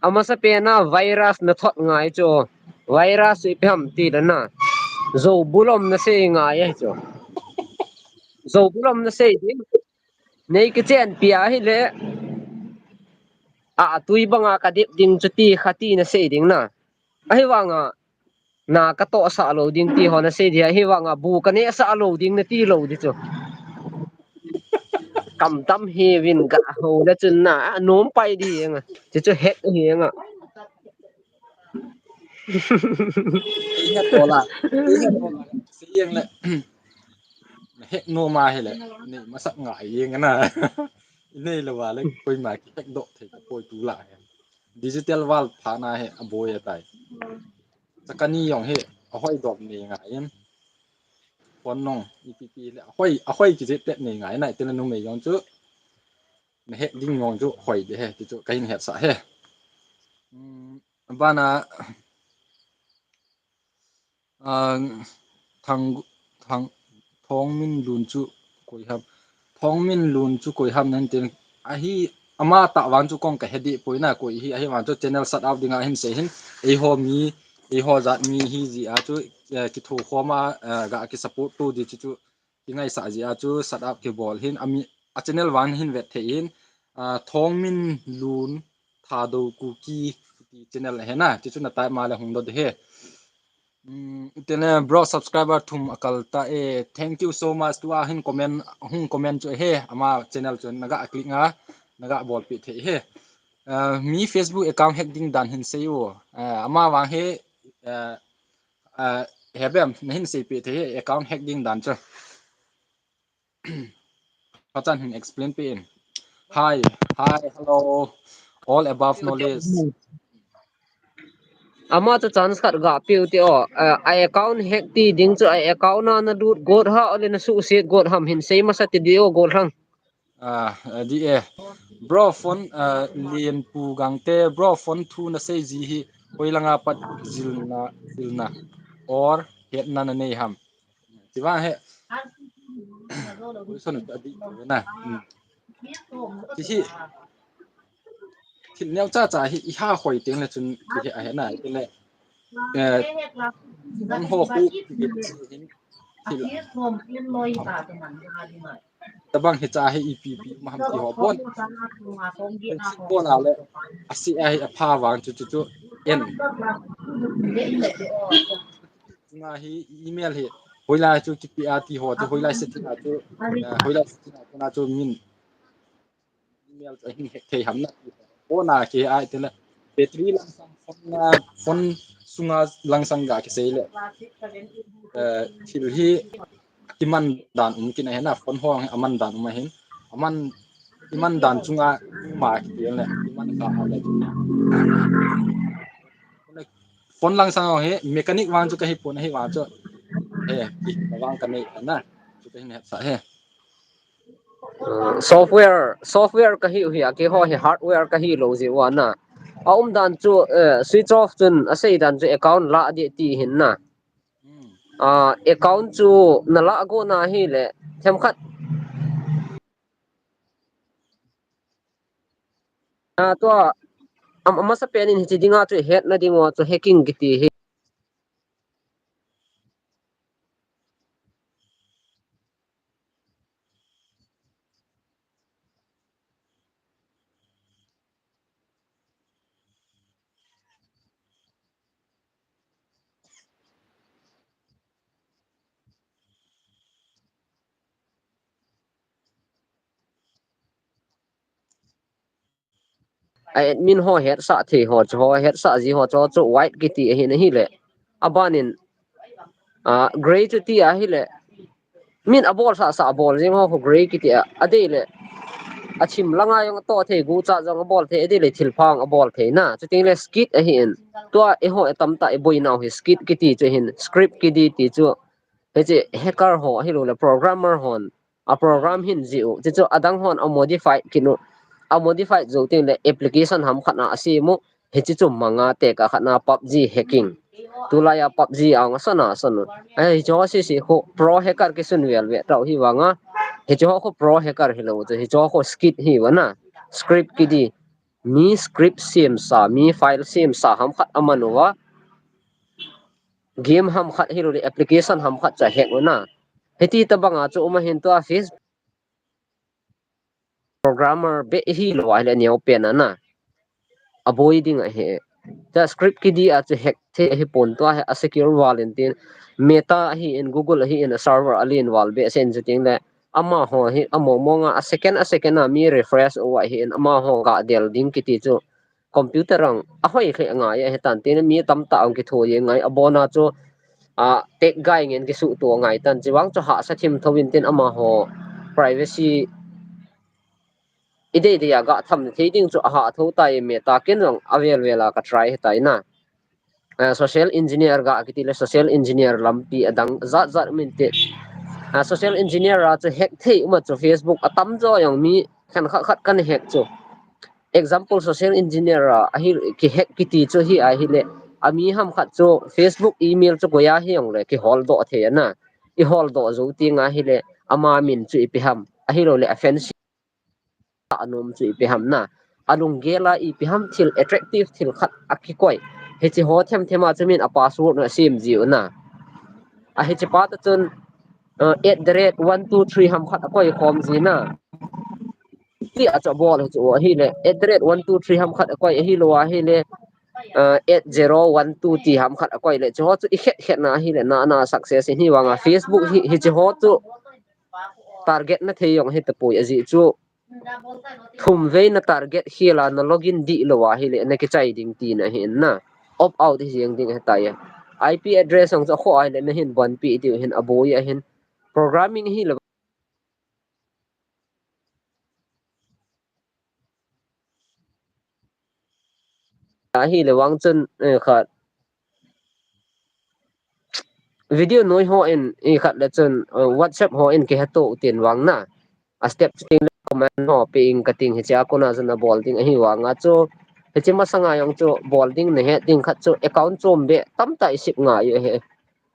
Amasa pena virus na thot ngai chu. Virus ipi ham ti dan na. Zo bulom na sei ngai e chu. Zo bulom na sei ding. Nei kichen pia hi le. A tui banga ka dip ding chu ti kha ti na sei ding na. Ahi vanga na ka to sa lo ding ti ho na sei dia, ahi vanga bu ka ne sa lo ding na ti lo di chu. Kam tam hi vin ga ho na chun na a nom pai di nga. Chu chu hek hi nga. Ihe tola. Ihe tola. Siyang le. Hek no ma hele. Ni masak nga yeng na. Nei lo wa le koi ma ki hek do thei ka poi tu la he. Digital world pha na he a boi a tai. Sakani yong he a hoi dom ni nga in. Pon nong ipi pi le a hoi a hoi ki je tet ni nga in ai te le nu me yong chu. Na hek ding yong chu hoi de he ti chu ka hin het sa he. Bana, ah, thang, thang, Thongminlun chu koi ham. Thongminlun chu koi ham nan tin. Ahi, ama ta vang chu kong ka hedi poi na koi hi. Ahi vang chu channel shout out dinga hin sei hin. Eiho mi, eiho jat mi hi ji a chu, eh, kitho khoma, eh, ga ki support tu di chu chu. Kingaisah ji a chu shout out kibol hin. Ami, a channel vang hin vet thei hin. Ah, Thongminlun Thadou Kuki ti channel he na, ti chu na type ma le hung dot he. Hmm, tene bro, subscriber thum akal ta e. Thank you so much. Tua hin comment, hung comment chu he, ama channel chu naga click nga, naga bolpi thei he. Uh, mi Facebook account hack ding dan hin sei u. Uh, ama vang he, uh, uh, he bem, na hin seipi thei he, account hack ding dan chu. Pachan hin explain pe in. Hi, hi, hello. All above knowledge. Ama chu chance khat ga piu ti o. A account hack ti ding chu a account na na lut got ha, ole na suhset got ham hin sei masa ti di o, Golhang. Ah, di e. Bro, phone, ah, Lianpu Gangte, bro, phone thu na sei ji hi, hoilanga pat jilna, jilna, or hetna na nei ham. Ti vang he. Question a di na. Hmm. Ti hi. Thil neo cha cha hi, i ha hoi teng le chun, ti hi a he na, ti le. Eh, an ho ku, ti hi hin. Thil. Tabang hi cha hi ipi pi ma ham ti ho pon. Pen sin pon a le. A si a hi a pha vang chu chu chu. En. Nga hi email hi. Hoilai chu kipi a ti ho chu, hoilai setting a chu. Eh, hoilai setting a chu na chu min. Email chu hin hack thei ham na. Pon a ki ai te le. Battery langsang phone na, phone sunga langsang ga ki sei le. Eh, thil hi kiman dan um kin a he na, phone ho hi aman dan um a hin. Aman, iman dan chunga ma ki ti le, iman kha a le. Phone langsang ho hi, mechanic vang chu ka hi pon a hi vang chu. He, ki vang ka nei na. Chu ka hin hepsa he. Uh, software, software ka hi u hi a, keiho hi hardware ka hi lou ji u a na. A um dan chu, eh, switch off chun, a sei dan chu account la di ti hin na. Hmm. Ah, account chu na la go na hi le, themkhat. Ah, tua, am, amasa pen in hichi dinga chu hetna ding u chu hacking kiti hi. A admin ho hetsah thei ho chu, ho hetsah ji ho chu, chu white kiti ahin ahile. Abanin, ah, grey chu ti ahile. Min abol sah sah abol jing ho khu grey kiti a, adei le. Achim langa jong ato thei, gucha jong abol thei, adei le thilpha jong abol thei na. Chuting le skit ahin. Tua eiho atam tah iboinau hi skit kiti chu ahin, script kiti ti chu. Hiche hacker ho ahilou le programmer hon a program hin ji u. Chuchu adang hon a modify kit u. A modify jou teng le application ham khat na asem u. Hiche chu manga tekah khat na PUBG hacking. Tulai a PUBG a jong ason a ason u. Hiche ho sese khu pro hacker kisun vel ve tau hi vanga. Hiche ho khu pro hacker hilou chu. Hiche ho khu skit hi vana. Script kiti. Mi script semsa, mi file semsa ham khat aman uva. Game ham khat hilou le application ham khat chu ahack u na. Hiti tabanga chu um ahin tua face programmer beh hilou ahile neo pen ana. Aboi ding ahi. Tua script kiti a chu hack thei ahipon tua hi asecure val in tin. Meta ahin, Google ahin, a server alen val behseh in chuting le. Amaho hi, among mong a, a second, a second a mi refresh u ahin, amaho gadel ding kiti chu. Computer ang ahoi khe ngai ahitan tin mi tamtah ang kitho ye ngai abona chu, a, tech guy ngen kisuhto ngai tan chivang chu hahsa thim tho in tin amaho privacy idei dei a gatham thei ding chu aha tho tai Meta ken jong avel vel a ka try hetai na. Ah, social engineer ga kiti le social engineer lampi adang jat jat min te. Ah, social engineer a chu hack thei uma chu Facebook atam jo jong mi khan khat khat kan hack chu. Example, social engineer a, ahi ki hack kiti chu hi ahile. Ami ham khat chu Facebook email chu koiya hi jong le kihol doh thei ana. I hol doh jou ting ahile ama min chu ipi ham. Ahilou le offensive anom chu ipi ham na. Alunggel a ipi ham thil attractive thil khat akikoi. Hiche ho them them a chu min a password na sem ji u na. A hiche pa ta chun, uh, at the rate one two three ham khat akoi khom ji na. Ti a chu abol hichu ahile. At the rate one two three ham khat akoi ahilou ahile. uh, eight zero one two ti ham khat akoi le, chuho chu i khet khet na ahile na na success in, hivanga Facebook hi, hicheho chu target na thei jong hitapoi, ajeh chu thum vei na target khel a na login dih lou ahile na kichai ding tina ahi in na. Opt out hi jeng ding ahitai. I P address jong chu akhoh ahile na hin banpi diu ahin, aboi ahin. Programming hi le ahile vang chun, eh, khat video noi ho in, i khat le chun, eh, WhatsApp ho in kiheto tin vang na. A step chu ting le comment ho pe ing kating, hiche a kona jun abol ding ahi vanga chu. Hiche masanga jong chu bol ding nahet ding khat chu account chom be tamtah i sip ngai u ahi.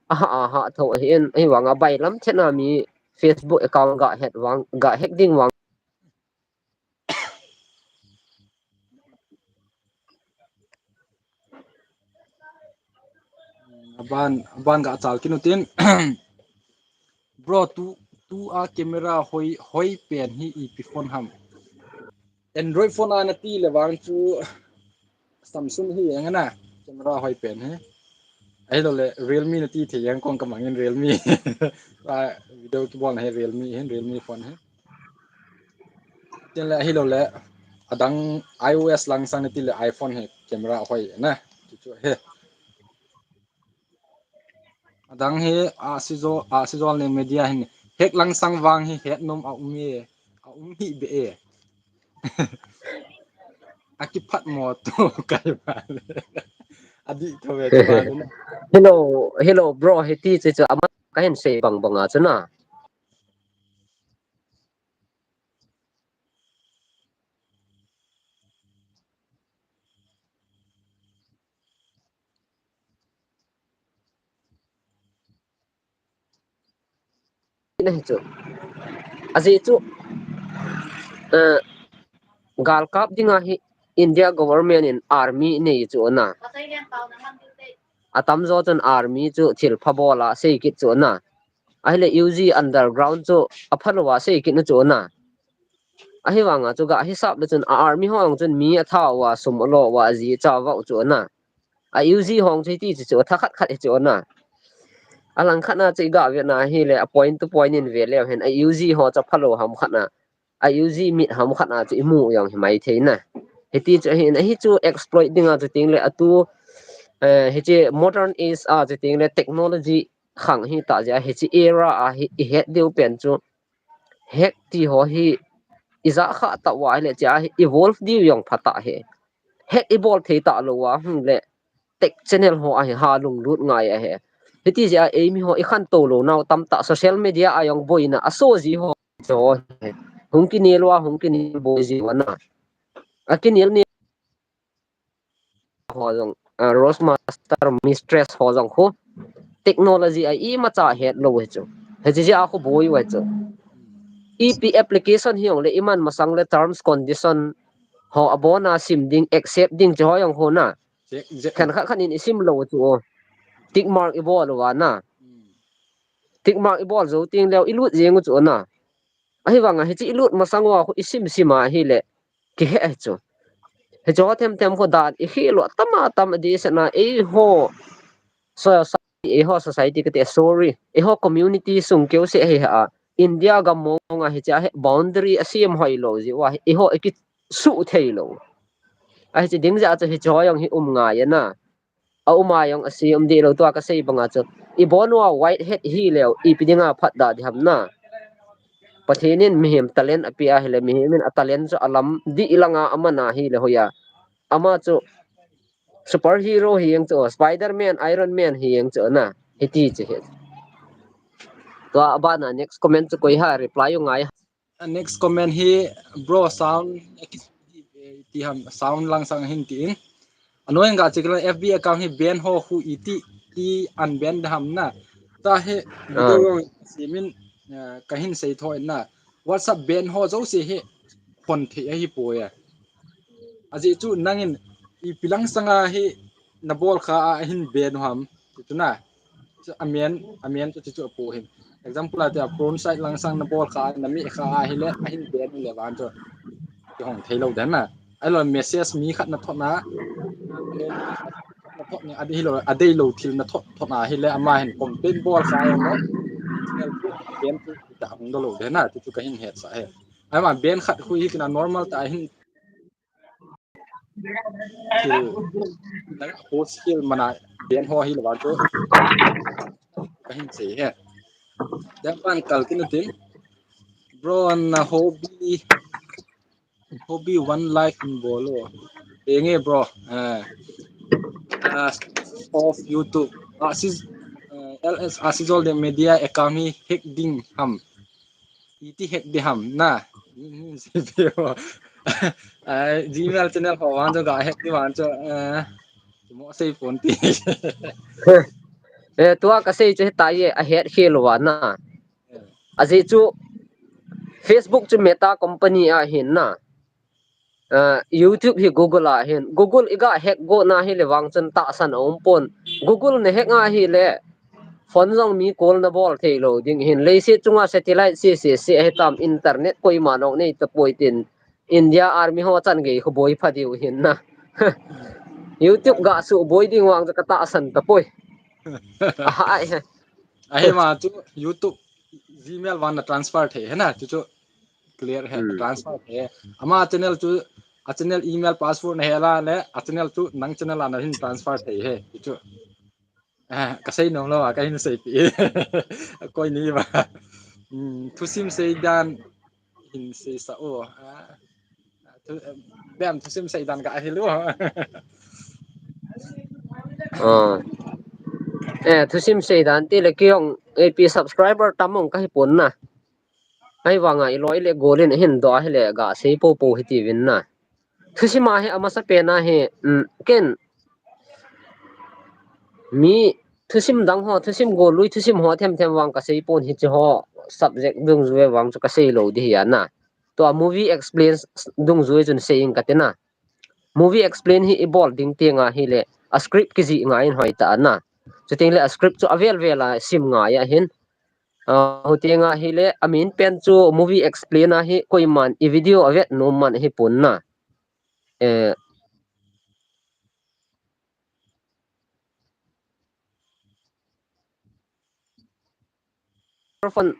Aha, aha, tho ahi in, ahi vanga bailam thena mi Facebook account ga het vang, ga hack ding vang. Aban, aban ga chal kinu tin. Bro, tu, tu a camera hoi, hoi pen hi ipi phone ham? Android phone a nati le vang chu Samsung hi jeng na, camera hoi pen hi. Ahilou le Realme nati thei jeng kong kamangin Realme. A video kibol na hi Realme hin, Realme phone hi. Tin le ahilou le adang iOS langsang nati le iPhone hi camera hoi na. Chu chu hi. Adang hi a sijo, a sijo le media hin hack langsang vang hi het nom a um e, a um hi be e. Akiphat mo tu kai ba le. Adi tho ve kai ba le. Hello, hello bro, hiti chu chu ama kahin sei bang bang a chu na. Ajeh chu, eh, galkap dinga hi India government in army nei chu na. Atamjo chun army chu thilpha bol a sei kit chu na. Ahile U G underground chu aphalou a sei kit nu chu na. Ahivanga chu ga hisap le chun a army ho jong chun mi atha uva, sum alo uva, aji acha uva u chu na. A U G ho jong chu hiti chu chu, tha khat khat hi chu na. Alang khat na chu i ga ve na hile a point to point in ve leu hen, a U G ho chu aphalou ham khat na. A U G mit ham khat na chu i mu jong hi mai thei na. Hiti chu ahi na, hi chu exploit dinga chu ting le atu, eh, hiche modern age a chu ting le technology khang hi ta jeh a hiche era a hi i het diu pen chu hack ti ho hi i ja kha ta uva ahile chia hi evolve diu jong pha ta hi. Hack i bol thei ta lou a hung le tech channel ho ahi ha lunglut ngai ahi. Hiti jeh a eimi ho i khantou lou nau tamtah social media a jong boina aso ji ho chu hi. Hung kinel uva, hung kinel boi ji uva na. Akinel ni ho jong, ah, Roastmaster Mistress ho jong khu technology a imacha het lou hi chu. Hiche jeh a khu boi u hi chu. Ipi application hi jong le iman masang le terms condition ho abona sim ding, accept ding chu ho jong khu na. Khen khat khat in i sim lou chu. Tick mark i bol uva na. Tick mark i bol jou ting leu i lut jeng u chu na. Ahivanga hiche i lut masang uva khu i sim sim a hile kihe ahi chu. Hiche ho them them khu dan i khel u atam atam adeh seh na eiho so, so, eiho society kati, sorry, eiho community sung keu seh hi ha a India gam mong a hiche a hi boundary asem hoi lou jeh uva hi eiho i kisuh thei lou. Ahi chu ding jeh a chu hiche ho jong hi um ngai a na. A um a jong ase um deh lou tua ka sei banga chu. I bon uva white hat hi leu, ipi dinga phat da di ham na. Pathen in mihem talent ape ahile, mihem in a talent chu alam dih langa aman ahile hoiya. Ama chu superhero hi jeng chu, Spider-Man, Iron Man hi jeng chu na. Hiti chu hi. Tua abana next comment chu koi ham reply u ngai. A next comment hi, bro, sound, eh, kis-, eh, ti ham, sound langsang hin tin. Anoiya ga chikla F B account hi ban ho khu iti, ti unban da ham na. Ta hi, video simin, eh, kahin sei thoi na. WhatsApp ban ho jouse hi, hon thei ahi poi. Ajeh chu nangin, ipi langsanga hi, nabol kha a hin ban u ham. Chu na. Chu amen, amen chu chu chu apu hin. Example a tia front side langsang nabol kha, nami kha ahile, ahin ban le van chu. Kihong thei lou den na. Ahilou message mi khat nathot na. thot ni, adei lo, adei lo thil na thot, thot na hile, ama hin complain bol sa jong lo. Channel chu ban chu ta hung do lo de na, chu chu ka hin het sa he. Ama ban khat khu hi kina normal ta hin thil, na post thil mana ban ho hi lo va chu ka hin sei he. Dan pan kal kin tin. Bro, na hobby, hobby one life in bol o. Enge bro. Uh, uh, of YouTube. Asis, uh, L S Asis all the media account hi hack ding ham. Iti hack ding ham na. Uh, Gmail channel ho vang chu ga hack ding vang chu. Uh, mo sei pon ti. Eh, tua ka sei chu hita ye a hack khel uva na. Ajeh chu Facebook chu Meta company a hin na. Uh, YouTube hi Google a hin. Google iga hack go na hile vang chun tahsan a um pon. Google na hack a hile phone jong mi call na bol thei lo ding hin. Leiset chunga satellite se se se hitam internet koima nong nei ta poi tin. India Army ho chan gei khu boi pha diu hin na. YouTube ga su boi ding vang ka tahsan ta poi. Aha, ai he. Ahi ma chu YouTube Gmail vang na transfer thei he na chu chu clear he. Hmm. Transfer thei. Ama channel chu a channel email password na he la le a channel chu nang channel a na hin transfer thei he chu chu. Ah, ka sei nom lou a, ka hin sei pi. Koi ni ba. Hmm, thusim sei dan hin sei sa o. Ah, thu, bem thusim sei dan ka hil u. Ah. Eh, thusim sei dan ti le kei jong A P subscriber tam mong ka hi pon na. Ahivanga i loi le gol in hin do a hile ga sei po po hi ti vin na. Thusim a hi amasa pen a hi, um, ken mi thusim dang ho, thusim gol lui, thusim ho them them vang ka sei pon hi chi ho subject dungjui vang chu ka sei lo di hi a na. Tua movie explain dungjui chun sei ing ka ti na. Movie explain hi i bol ding ti nga hile a script kijih ngai in hoi ta na. Chuteng le a script chu avel vel a sim ngai a hin. Ah, huteng a hile, a min pen chu movie explain a hi koiman i video a vet nom man hi pon na. Eh, microphone.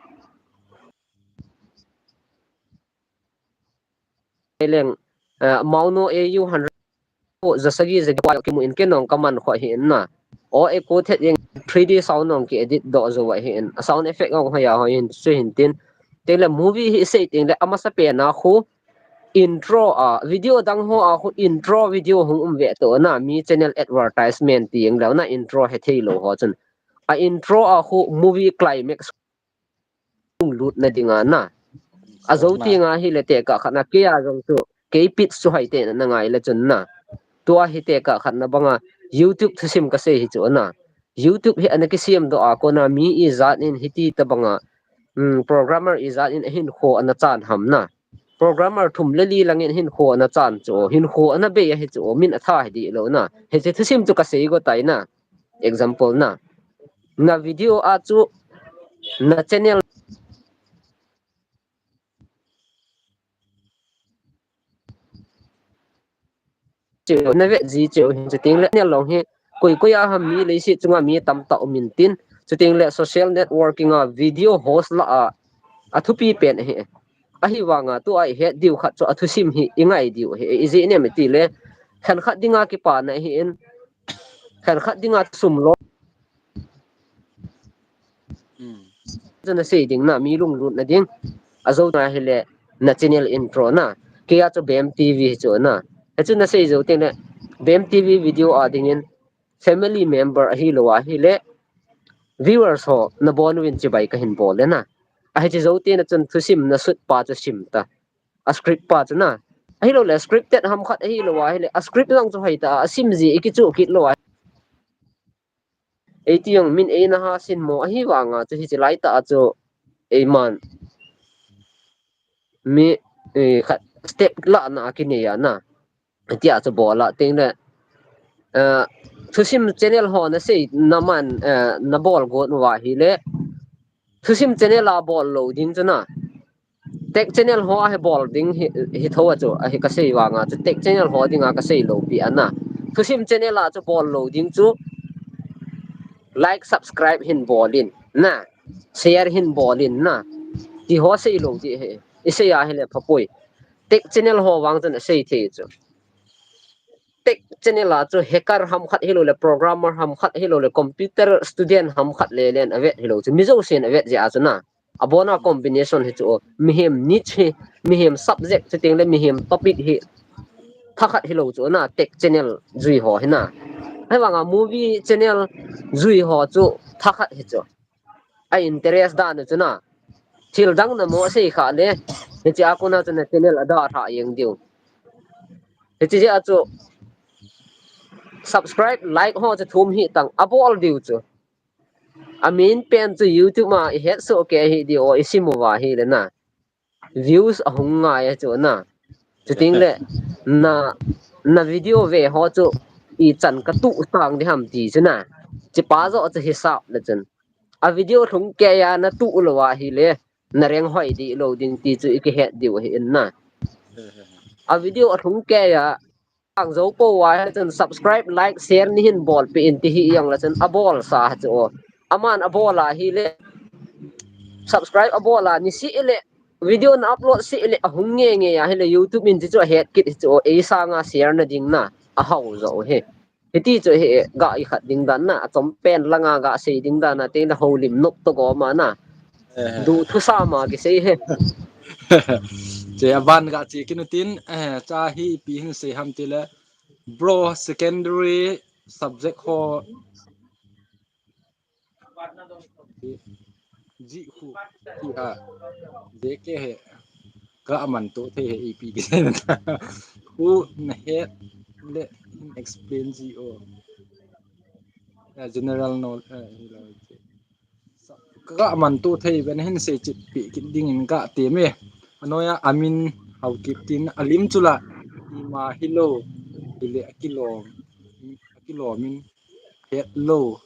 Leng, eh, Mauno A U hundred, za sagi za kua kimu in ken nong ka man kho hi in na. O e ko thet jeng three D sound nong ki edit do zo hi in. A sound effect nong ho ya ho hin chu hin tin. Teng le movie hi sei teng le amasa pen a khu intro a video dang ho a khu intro video hung um ve to na mi channel advertisement ti jeng le na intro he thei lo ho chun. A intro a khu movie climax lunglut na ding a na. A zo ti nga hile tekah khat na kei a jong chu kei pitch chu hai te na ngai le chun na. Tua hi tekah khat na banga YouTube thusim ka sei hi chu na. YouTube hi ana kisem do a kona mi ijat in hiti ta banga, um, programmer ijat in ahin kho ana chan ham na. Programmer thum le li lang in hin kho ana chan chu, hin kho ana bei a hi chu, min a tha hi di lo na. Hi che thusim chu ka sei go tai na. Example na. Na video a chu, na channel cheu, na vet ji cheu hin chuteng le channel long hi koi koi a ham mi leiset chunga mi tamtah um in tin, chuteng le social networking a video host la a, a thupi pen ahi. Ahivanga tua i het diu khat chu a thusim hi i ngai diu ahi. I jeh inem i ti le, khenkhat dinga kipana ahi in, khenkhat dinga sum lo. Hmm. Chu na sei ding na, mi lunglut na ding. A zo na hile na channel intro na. Kei a chu Bem T V hi chu na. Hi chu na sei zo teng le Bem T V video a ding in family member ahi lo a hile viewers ho na bon uvin chibai ka hin bol le na. A hi chi zo te na chun thusim na sut pa chu sim ta. A script pa chu na. Ahi lo le scripted ham khat ahi lo a hile a script lang chu hai ta a sim ji i kichu kit lo a. Ei ti jong min ei na ha sin mo ahivanga chu hi chi lai ta a chu ei man mi, eh, khat step la na a kinei a na. Tia chu bol a teng le, eh, thusim channel ho na sei na man, eh, na bol got uva hile thusim channel a bol lo ding chu na. Tech channel ho a hi bol ding hi, hi tho a chu, a hi ka sei vanga chu tech channel ho dinga ka sei lo pi a na. Thusim channel a chu bol lou ding chu, like, subscribe hin bol in na, share hin bol in na, ti ho sei lou ding ahi. I sei a hile phapoi. Tech channel ho vang chun a sei thei chu. Tech channel a chu hacker ham khat hilou le, programmer ham khat hilou le, computer student ham khat le len a vet hilou chu. Mi jousen a vet jeh a chu na. Abona combination hi chu, mihem niche hi, mihem subject, chuteng le mihem topic hi thakhat hilou chu na, tech channel jui ho hi na. Ahivanga movie channel jui ho chu thakhat hi chu. A interest dan chu na. Thil dang na mo sei kha le, hiche a kona chu na channel a dalha jeng diu. Hiche jeh a chu subscribe, like ho chu thum hih tan, abol diu chu. A main pen chu YouTube a i het soh kei hih diu, i sim uva ahile na, views ahung ngai a chu na. Chuteng le na, na video ve ho chu ichan ka tuh tang ding ham ti chu na. Hiche pa joh chu hisap le chun, a video lhung kei a na tuh lou ahile, na rank hoi dih lou ding ti chu i kihet diu ahi in na. A video alhung kei a, ang jou pou a chun subscribe, like, share nei hin bolpeh in ti hi jong le chun abol sa chu. Aman abol ahile, subscribe abol a ni seh le, video na upload seh le, ahung nge nge ahile YouTube in ti chu ahet kit hi chu, ei sanga share na ding na, ahao jo hi. Hiti chu hi ga i khat ding dan na, achom pen langa ga sei ding dan na, te na houlim nop to go ma na. Eh. Du thu sa ma kisei hi. Che aban ga che kinu tin, eh, cha hi ipi hin sei ham ti le, bro, secondary subject ho Ji khu, ji ha. Jeh kei he. Ka aman to thei he ipi kisei na ta. Khu na het le hin explain ji o. Eh, general knowledge, eh, hilou che. Ka aman to thei ben hin sei chit pi kit ding in ka ti me. Anoiya amin Haokip tin alim chula. Ima hilou. Hile akilom. Akilom in. Het lou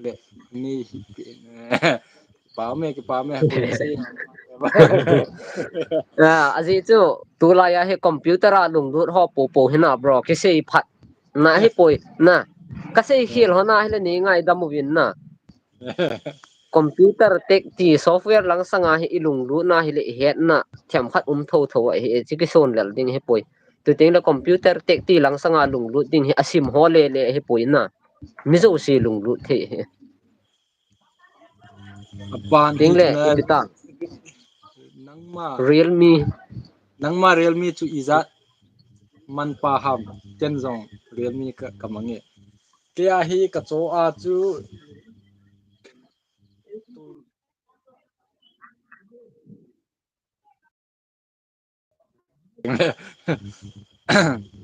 le ni hi pi. Pa me, ki pa me, pi se. Ah, ajeh chu, tulai a hi computer a lunglut ho popo hi na, bro, kisei phat na hi poi na. Ka sei khel ho na hile nei ngaidam uvin na. Computer tech ti software lang sanga hi i lunglut na hile i het na, themkhat um tho tho ahi, chi kison lel ding hi poi. Chuteng le computer tech ti lang sanga lunglut ding hi asim ho le le hi poi na. Mi jouse lunglut thei hi. Apan ting le hi ipi ta. Nangma. Realme. Nangma Realme chu ijat man pa ham, ken jong Realme ka, ka mang e. Kei a hi ka cho a chu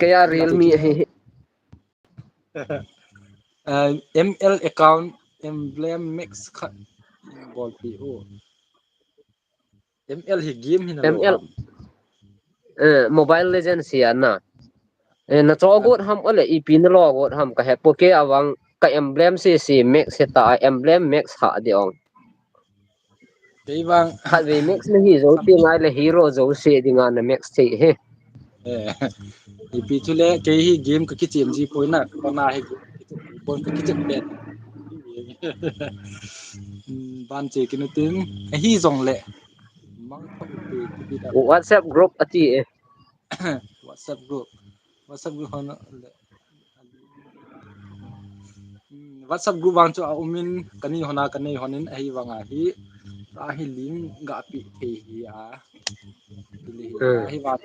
Kei a Realme ahi. Uh, M L account emblem max khat bolpi u. M L hi game hi na M L. Eh, Mobile Legends hi ana. Eh, na cho got ham ole ipi na lo got ham ka he po kei a vang ka emblem se se max se ta emblem max ha de ong. Kei vang. Khatvei max na hi jou ti ngai le hero jouse dinga na max thei he. Eh, ipi chu le kei hi game ka kichem ji poi na, ka na hi game ka kichem poi, ka kichem pet. Hmm, ban che kinu tin, ahi jong le. Mang thong pe kipi da. WhatsApp group ati e. WhatsApp group. WhatsApp group hon le. Hmm, WhatsApp group vang chu a um in, kani hon a, kanei hon in, ahi vang a hi, ta hi link ga pi thei hi a. Hi, hmm. Ahi vang.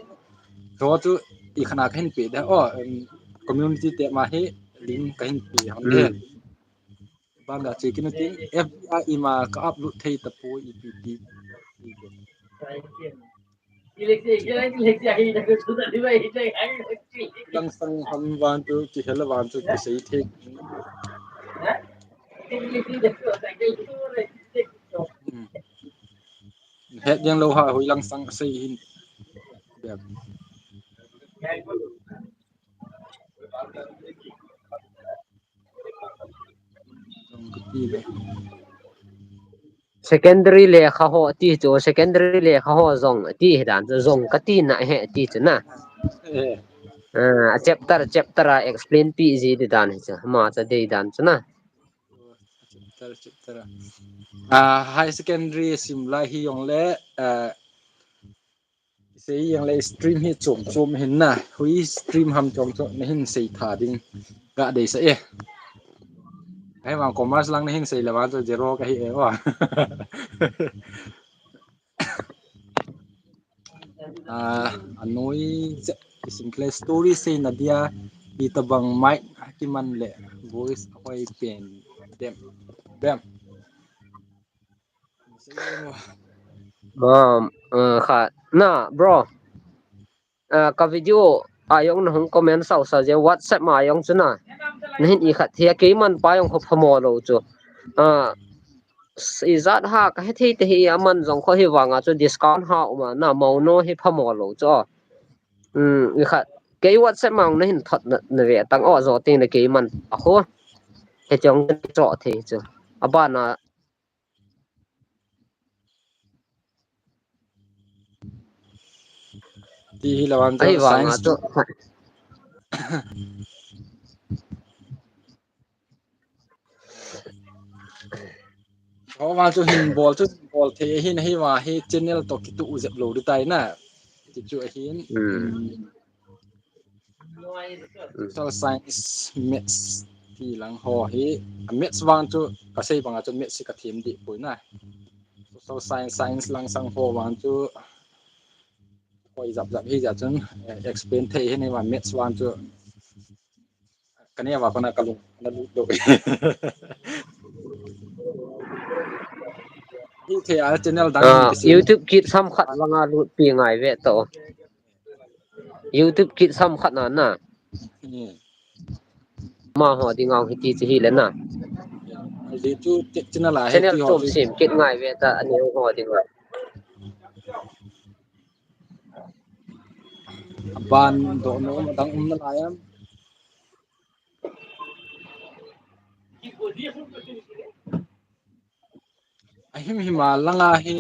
Cho chu i khana ka hin pe de. Oh, em, community te ma hi link ka hin pe hon de. Hmm. Ban ga che kinu tin, F B I ima ka upload thei ta poi ipi ti. Langsang ham vang chu, kihel vang chu, kisei thei. Hmm. Het jeng lou ha, hoi langsang sei hin. Bep. Secondary lekha ho ti chu, secondary lekha ho jong ti hi dan chu, jong kati na he ti chu na. Eh. Ah, chapter, chapter a explain pi ji di dan hi chu. Ama cha dei dan chu na. Chapter, chapter a. Ah, higher secondary sim lai hi jong le, ah, sei jong le stream hi chom chom hin na. Hui stream ham chom chom na hin sei tha ding. Ga dei sa e. Ahivang commerce lang na hin sei le vang chu zero ka hi e o. Ah, anoi che, isim kile story seina dia, itobang mic kiman le voice ahoi pen dem, dem. Um, uh, kha, na, bro. Uh, ka video a jong na hung comment sau sa je WhatsApp ma jong chu na. Na hin i khat thei a keiman pa jong kho phamo lou chu. Ah, ijat ha ka hethei te hi aman jong kho hi vanga chu discount ha uma na mauno hi phamo lou chu. Um, i khat kei WhatsApp ma na hin thot na, na ve tang o jo ting na keiman a kho. He chong cho thei chu. Abana Ti hi lawan chu Ahivanga science chu. Ho vang chu hin bol chu bol thei hin hi va hi channel to kitu u jep lo di tai na. Ti chu ahin. Hmm. Social science, maths ti lang ho hi, maths vang chu ka sei banga chu maths hi ka them di poi na. Social science, science lang sang ho vang chu hoi jap jap hi ja chun, eh, explain thei hi ni ma maths vang chu. Ka ne va kona ka lung na lut do. Hi thei a channel dang Ah, kisim. YouTube kit sam khat langa lut pi ngai ve to. YouTube kit sam khat na na. Hmm. Ma ho ding ang hiti chi hi le na. Hi chu te channel a Channel hiti ho chom chu. Sim kit ngai ve ta ani ho ding a. Ban do no dang um na la yam. Ahim hima langa hi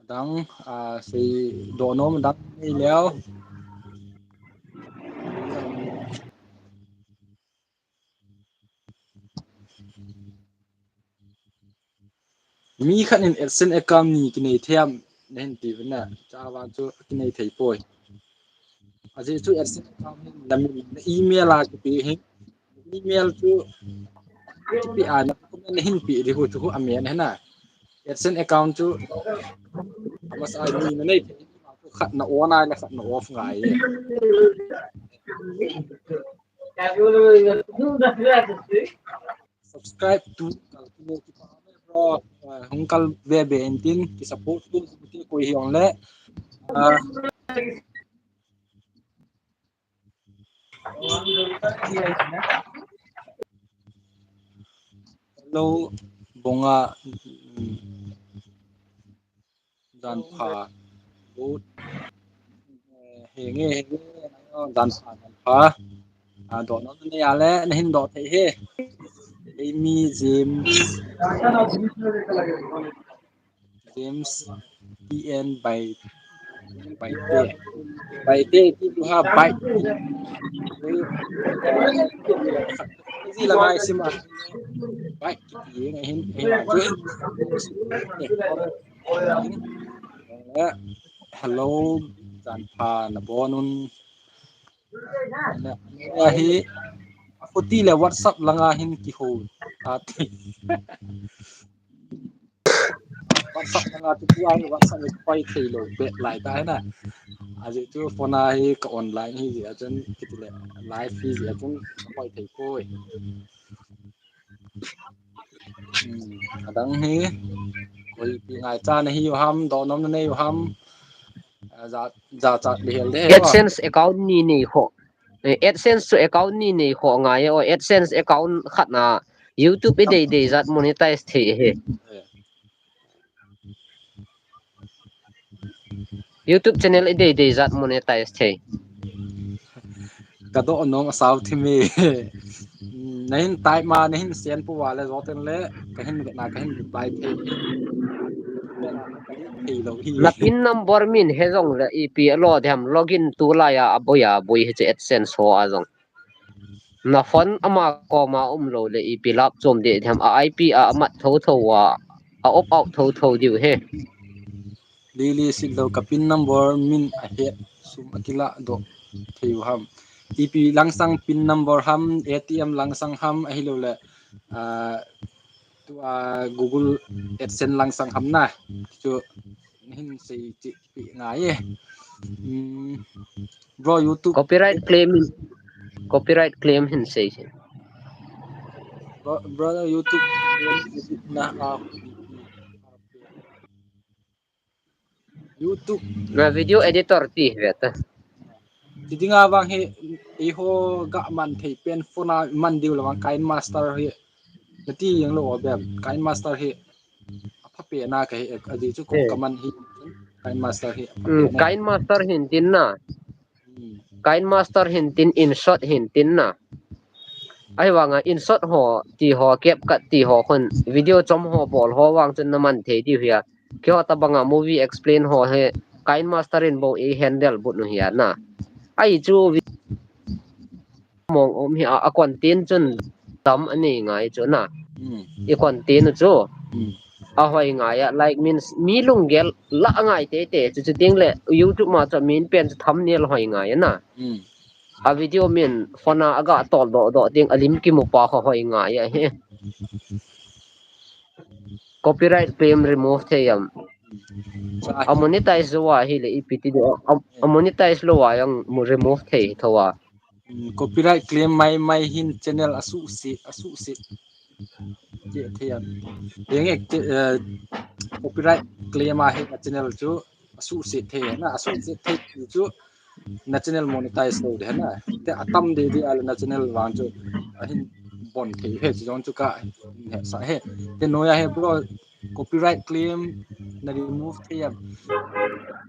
adang, ah, sei donom dang nei leo. Mi khat in AdSense account ni kinei thei am na hin ti vin na, cha vang chu kinei thei poi. Ajeh chu AdSense account hin na min, na email a kipe hin, email chu kipe a na, na hin pe di hu chu hu amen hin na. AdSense account chu amasa ni na nei thei, khat na on a le khat na off ngai. Subscribe to kal kine kipa bro, ah, hung kal ve be intin ki support to koi hi ong le. Ah, hello, Bonga, mm, Jan pha. Good. Eh, henge, henge. Jan pha, jan pha. Ah, doh nom nei a le, na hin doh thei e. Amy James. James T N by, by te. By te, ti tu ha, by. Ji la ngai sim a. By, ti ngai hin, hin. Hello, jan pha na bon un. Na, na hi, a khuti le WhatsApp langa hin kihou. A ti. WhatsApp langa tu tu ai WhatsApp le koi thei lo bet lai ta na. Ajeh chu phone a hi ka online hi jeh a chun kiti le live hi jeh a chun koi thei poi. Hmm, adang hi. Koi pi ngai cha na hi u ham, doh nom na nei u ham. Ah, ja, ja cha le hel de he wa. AdSense account ni nei kho. Eh, AdSense chu account ni nei kho ngai o. AdSense account khat na YouTube i dei dei jat monetize thei he. Eh. YouTube channel i dei dei jat monetize thei. Ka doh nom a sao thim e. Na hin type ma, na hin send pu va le jo ten le, ka hin ve na, ka hin reply thei. Na pin number min he jong le ipi alo dem login tu laiya aboi aboi hiche AdSense ho a jong. Na phone ama koma umlou le ipi lap chom de dem a IP a amat tho tho a a opt out tho tho diu he. Lili sit lou ka pin number min ahet sum akila doh thei u ham. Ipi langsang pin number ham, ATM langsang ham, ahilou le, ah, tua Google AdSense langsang ham na. Chu hin sei chi pi ngai e. Hmm, bro, YouTube. Copyright claim, copyright claim hin sei chi. Bro, bro, YouTube na, ah, YouTube. Na video editor ti ve ta. Ti dinga vang hi, eiho ga man thei pen phone a man diu le vang KineMaster hi. Na ti jeng lou o bem, KineMaster hi. Apha pen a ka hi, ajeh chu ko ka man hi, KineMaster hi. Hmm, KineMaster hin tin na. Hmm. KineMaster hin tin, InShot hin tin na. Ahivanga InShot ho, ti ho, CapCut ti ho khun, video chom ho, bol ho vang chun na man thei diu hi a. Keiho tabanga movie explain ho hi, KineMaster in bou i handle but nu hi a na. Ahi chu vi-, mong um hi a, a content chun tam anei ngai chu na. Hmm. I content chu. Hmm. Ahoi ngai a, like means mi lunggel la ngai tete, chu chu ting le YouTube ma chu min pen chu thumbnail hoi ngai a na. Hmm. A video min phone a aga tol doh doh ding a lim kimu pa kho hoi ngai ahi. Copyright claim remove thei am. A monetize lou a hile ipi ti diu a, a monetize lou a jong mu remove thei tho a. Hmm, copyright claim mai mai hin channel asuhset, asuhset. Che thei am. Deng ek, eh, copyright claim a hin a channel chu asuhset thei na, asuhset thei chu na channel monetize lou de na. Te atam de de a le na channel vang chu ahin bon thei he chu jong chu ka he sa he. Te noia he bro, copyright claim na remove thei am.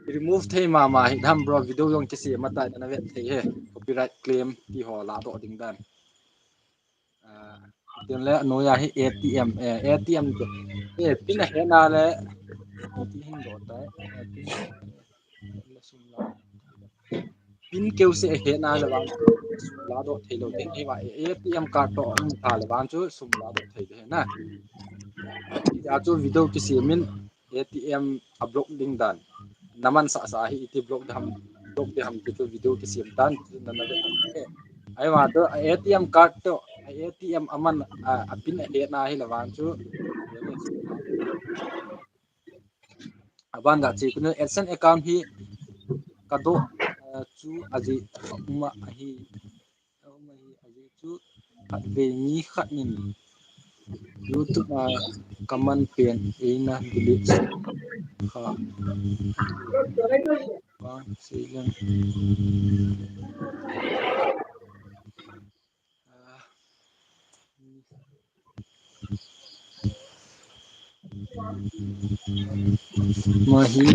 Remove thei mama hi dam bro, video jong kisem a tai na vet thei he. Copyright claim ti ho la doh ding dan. Ah, tin le noia hi ATM, eh, ATM te. Eh, pin a hena le. Ti hin doh tai. Eh, pin le sum la. Pin keu se hena le vang sum la doh thei lou ding hi va. Eh, ATM card to um tha le vang chu sum la doh thei de na. Ti a chu video kisem in ATM a block ding dan. Na man sa sa hi iti block dam, block dam ti chu video kisem tan, na na de. Ahivang chu a ATM card to, a ATM a man, a, a pin a hena hi le vang chu. Aban ga chi kunu AdSense account hi ka doh, eh, chu ajeh a um ahi. Aum ahi, ajeh chu khatvei mi khat in YouTube a ka man pen eina delete kha. Vang sei leng. Ah. Mahi,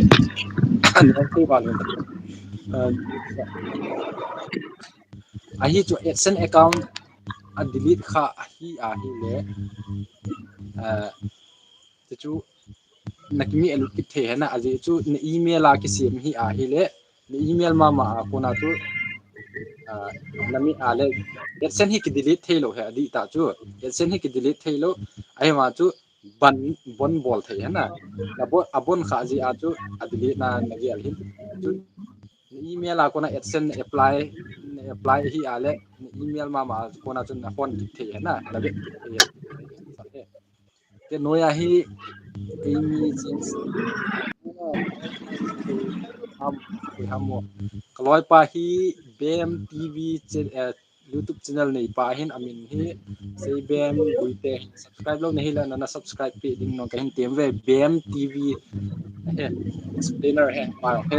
ah, ahi chu AdSense account a delete kha ahi, ahile, ah, chu na kimi elu kit thei hena, ajeh chu na email a kisem hi ahile, na email mama a kona chu, ah, na mi a le, AdSense hi ki delete thei lou he, adih tah chu, AdSense hi ki delete thei lou, ahivang chu, ban, bon bol thei hena. Na bon, a bon kha ji a chu, a delete na, na gel hin. Chu, na email a kona AdSense na apply, na apply hi a le, na email mama a kona chu na hon kit thei hena, na vet thei. Te noia hi, Amy James. Ham, ham mo. Ka loipa hi, Bem TV, eh, YouTube channel neipa hin amin hi Seibem Guite. Subscribe lou nahi le nana subscribe peh ding nong kahin tem ve Bem TV. He, explainer he, ma he.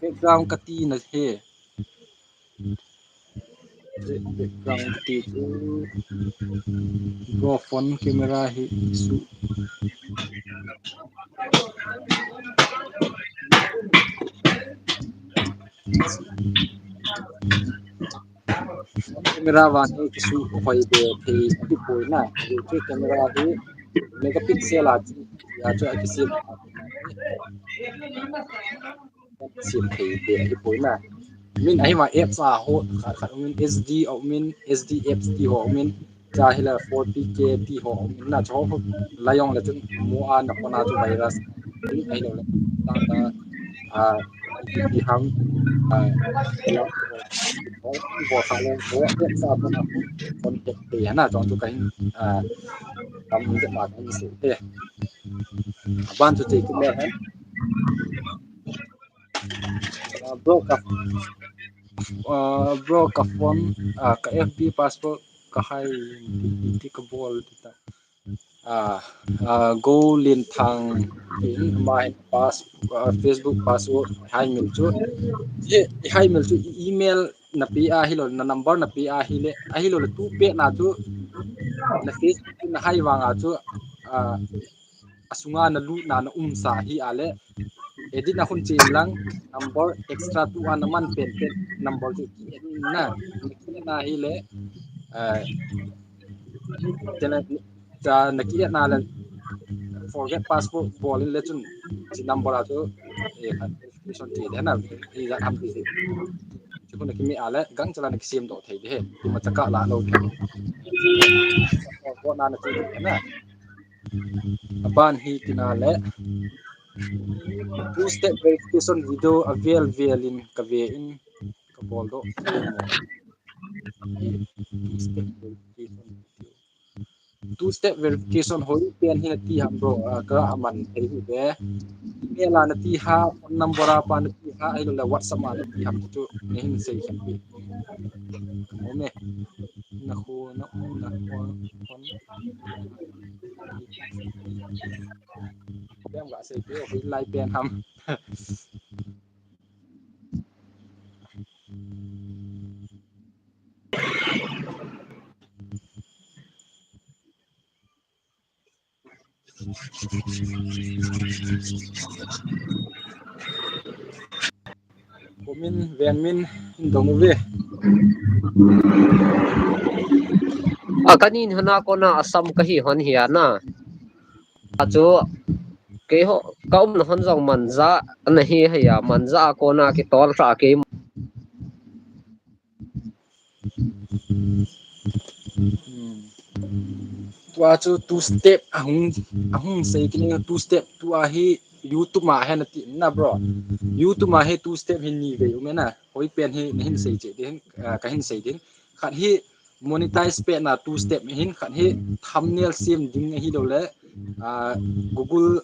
Background kati na he. Background kati chu. Bro, phone camera hi issue. Camera vang hi kisu hoi be thei ati poi na. Chu camera hi megapixel a chu, a chu a kisem. Sem thei te ahi poi na. Min ahi ma apps a ho khat khat min S D a min S D apps ti ho min cha hi la four P K ti ho min na cho ho la jong la chun mu a na kona chu virus. Ahi lo la ta ta a ti ham a la ho ho sa lo ho apps a kona contact te na chon chu kahin a kam de ma kan se te. Aban chu te ki me han. Ah, bro ka, ah, bro ka phone, ah, ka F B password ka hai ti, ti, ti ka bol ti ta. Ah, ah, Go Lin Thang in my pass, ah, Facebook password hai mil chu. Ye, hai mil chu email na pe ahi lo, na number na pe ahi le, ahi lo le tu pe na chu na Facebook na hai vang a chu, ah, asunga na lut na na um sa hi a le, edit na hun chin lang number extra tu a na man pen pen number chu ki en na, ki en na hi le, eh, tena cha na ki en na le forget password bol in le chun chi number a chu, eh, verification ti de na, i ja ham ti si. Chu na ki mi a le gang chala na ki sim do thei de he. Ki ma cha ka la lo de. Ko na na ti de na. Aban hi tina le two step verification video avel vel in ka ve in ka bol do. Two step verification video. Two step verification hoi pen hi na ti ham bro, ah, ka aman thei hi be. Email a na ti ha, phone number a pa na ti ha, ahilou le WhatsApp a na ti ham chu na hin sei khen pi. Ome. Na khu, na khu, na khu. Pem ga sei peh, hoi lai pen ham. Komin, vengmin, hin dong uve. A, kanin hana kona Assam kahi hon hi ana. A chu, keiho, ka umna hon jong Manja, ana hi hia, Manja a kona kitol sa kei. Hmm. Tua chu two step ahung, ahung sei kini two step tua hi YouTube ma hen ati na bro. YouTube ma hi two step hin ni ve um na. Hoi pen hi na hin sei che din, ah, ka hin sei din. Khat hi monetize pe na two step hin, khat hi thumbnail sem ding hi lo le, ah, Google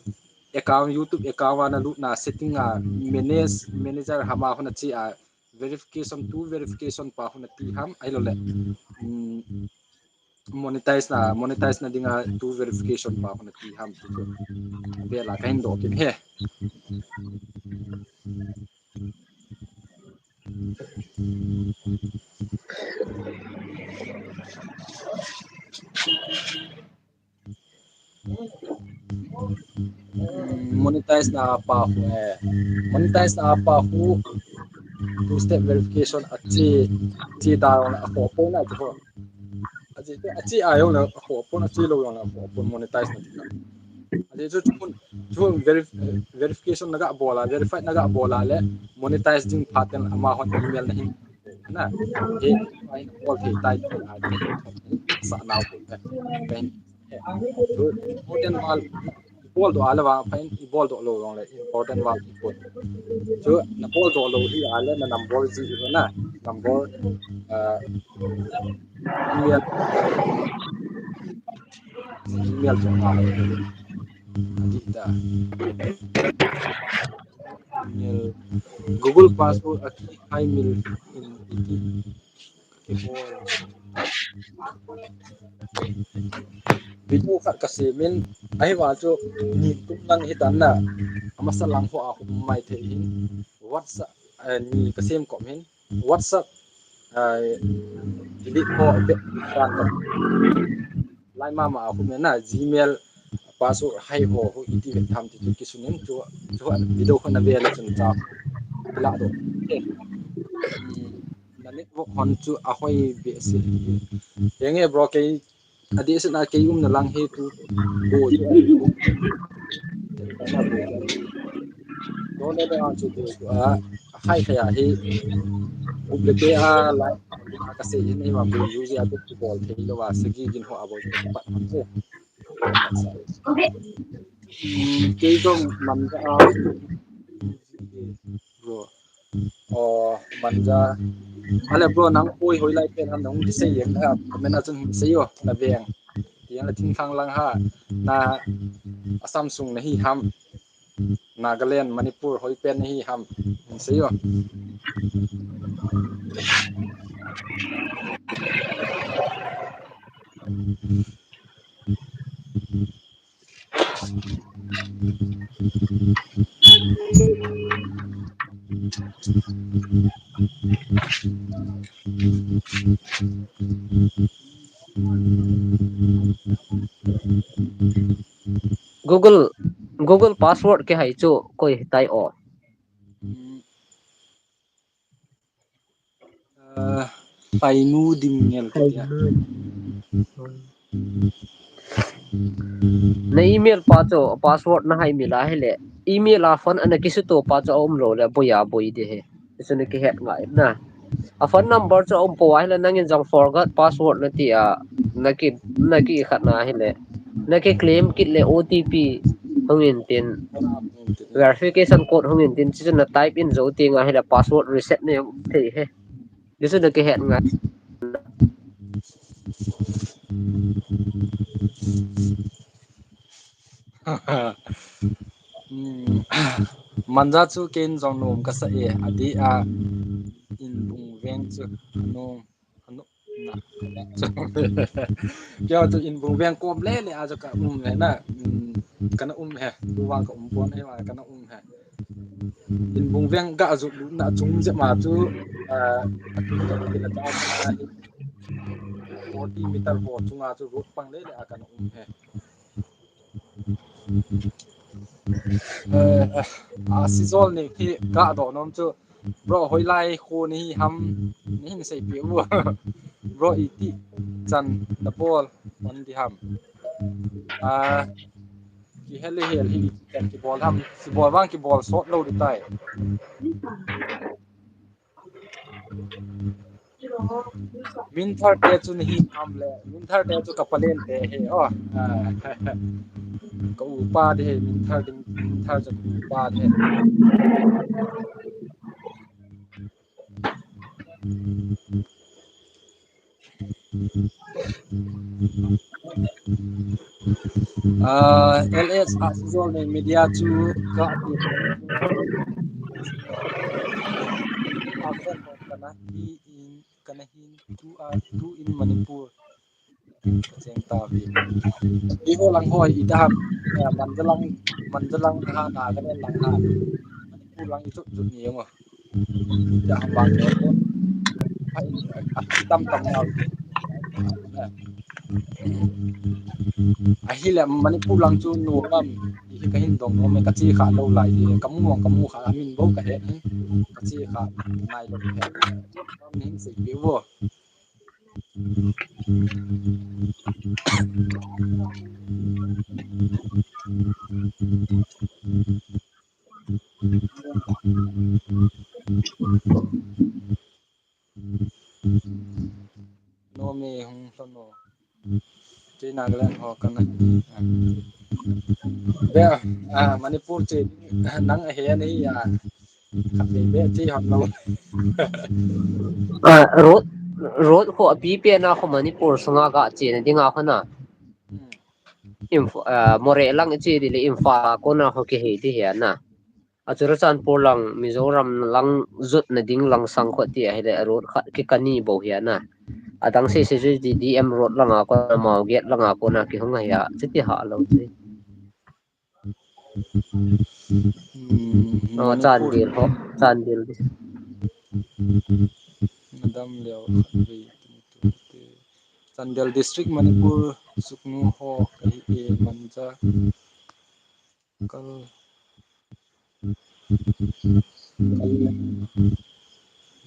account, YouTube account a na lut na setting a manage, manager hama hona chi a verification, two verification pa hona ti ham, ahilou le, um, monetize na, monetize na dinga two verification pa hona ti ham ti chu. Vela ka hin do kim he. Monetize na pa khu, eh, monetize na pa khu two step verification a chi, chi da rong a khu pon na khu. A chi, a chi a jong le a khu pon, a chi lou jong le a khu pon monetize na. A chi chu chu, chu verif-, verification na ga bol a, verify na ga bol a le monetize ding phat in ama hon email na hin na, he, ai, bol thei tai, sa nau ko, eh, pen, eh, important val, bol do a le vang, pen, bol do lou jong le, important val, important. Chu, na bol do lou hi a le, na number ji, na, number, eh, email, email chu a le, di da. Email, Google password a ki hai mil in iti. Video khat ka sem in, ahi vang chu ni tum lang hi tan na, amasa lang ho a hum mai thei hin, WhatsApp, eh, ni ka sem kom hin, WhatsApp, eh, delete ho, be, tan ka. Lai mama a khu mena Gmail password hai ho, ho iti ve tham ti chu kisun in chu, chu video khu na ve le chun cha kila do. Okay. Hmm, na network hon chu a hoi be se. Henge bro, kei Adeh seh na kei umna lang hi tu bo. Dole de an chu bo. A, hai kaya hi. Ubleke a lai. Ka sei hin hi ma bo yu ji a tu bol thei lo wa sagi gin ho a bol pat man ko. Hmm, kei jong Manja a, bro. Oh, Manja. Ale bro, nang poi hoilai pen ham nang kisei em da, comment a chun sei o, na veng. Tiang la thingthang lang ha, na Assam sung na hi ham. Nagaland, Manipur, hoi pen na hi ham. Sei o. Google, Google password kihai chu koi hitai o. Ah, Painu Dimngel ka tia. Na email pa chu password na hai mil a hile. Email a phone ana kisuto pa chu a um lou le boi a boi de he. Chu na kihet ngai na. A phone number chu a um po a hile nangin jong forgot password na ti a, na ki, na ki khat na hile. Na ki claim kit le O T P hung in tin. Verification code hung in tin, chu na type in jou teng a hile password reset na jong thei he. Chu na kihet ngai. Hmm. Manja chu ken jong nom kasa e, adeh a Inbung veng chu nom, nom na. Kei chu Inbung veng kom le le a chu ka um he na. Hmm. Kana um he. Tu vang ka um pon he, kana um he. Inbung veng ga ju lu na chung je ma chu, ah, forty meter ho chunga chu road pang le le a kana um he. Eh, a Sijol ni khi ka do nom chu, bro, hoilai kho ni ham, ni hin sei pi u. Bro, iti chan na bol man di ham. Ah, kihel le hel hi chan kibol ham, kibol vang kibol sot lou di tai. Minthar te chu ni hi ham le, Minthar te chu ka palen te he, oh. Ah, ka upa de he, Minthar ding, Minthar chu ka upa de he. Ah, L S a Sijol ni media chu ka, kana hi in, kana hin tu a, tu in Manipur. Cheng ta vi. Iho lang ho i da ham, eh, Manjalang, Manjalang ha, Nagaland lang ha. Manipur lang i chut chut ni mo. Ida ham vang ko. Hai, tam tam na. Ahile Manipur lang chu nu lam, i ka hin dong nom e, ka chi kha lou lai e, ka mu mong ka mu kha, a min bou ka he, ka chi kha nai lou he, min sei pi vo. Nomi hung lhono. Che Nagaland ho kana. Be, ah, Manipur che nang a he ni ya. Khat be che hon lo. Ah, road, road ho api pe na ho Manipur sunga ga che na dinga ho na. Hmm. Imf-, ah, Moreh lang che di le Imphal kona ho kihei di he na. A Churachandpur lang, Mizoram lang jot na ding lang sang kho ti ahile a road khat kikani bou hi ana. Adang sese chu D M road langa kona, Mao Gate langa kona kihung ahi a, chuti ha lou chu. Hmm, oh, Manipur. Chandel ho, Chandel di. Madam Leo, Chandel District, Manipur, Sugnu ho, kahi e, Manja. Kal.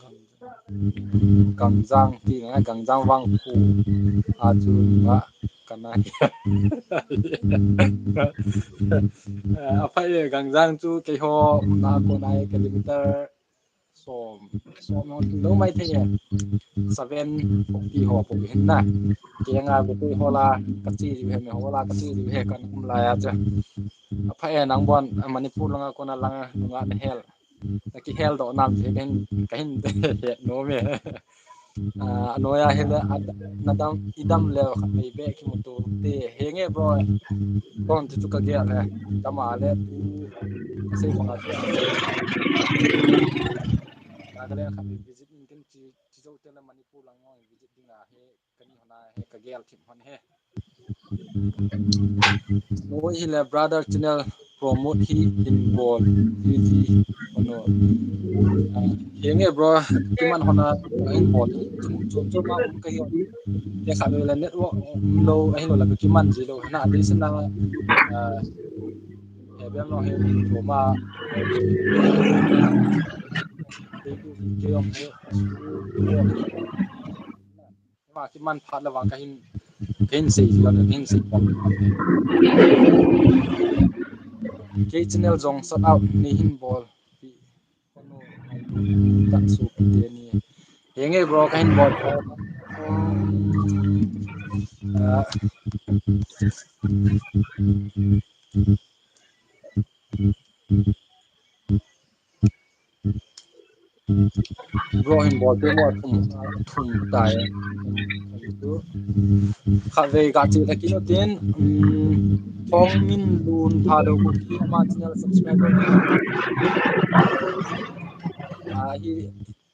Kal. Gangjang ti na, Gangjang Vangphu a chu ma kana. Aphai Gangjang chu keiho na ko na kilometer som, som hon lo mai thei e. Seven forty ho po hin na. Kenga ko koi hola, kachi di he me hola, kachi di he kan um la ya cha. Aphai nang bon, Manipur langa kona langa nunga na hel. Na kihel doh nam ti kahin, kahin het nom e. Ah, anoiya hile, ad-, nadam, idam le khat nei be kimuto te. Henge bro. Kon ti chu kagel e. Dam a le tu. Sei kong a. Nagaland khat visit in tin chi, chi jo te le Manipur lang visit ding a he. Kani hona he kagel thim hon he. Noi hile brother channel promote hi in bol. G G. Ano. Ah, henge bro, kiman hona in bol. Chum, chum, chum ma um kahi. Te kha le network um lo, ahi lo la kiman ji lo. Na, di sin na, ah, he bem lo he, bro ma. Ke yong he. Ma kiman phat le vang kahin, kahin sei lo, kahin sei pon. Kei channel jong shout out nei hin bol. Pi, kono, tak su pi te ni. Henge bro kahin bol. Ah. Bro hin bol te mo thum, thum tai. Khatvei ka che thei kit u tin, um, Thongminlun Phadou Kuki ama channel subscribe. Ah, hi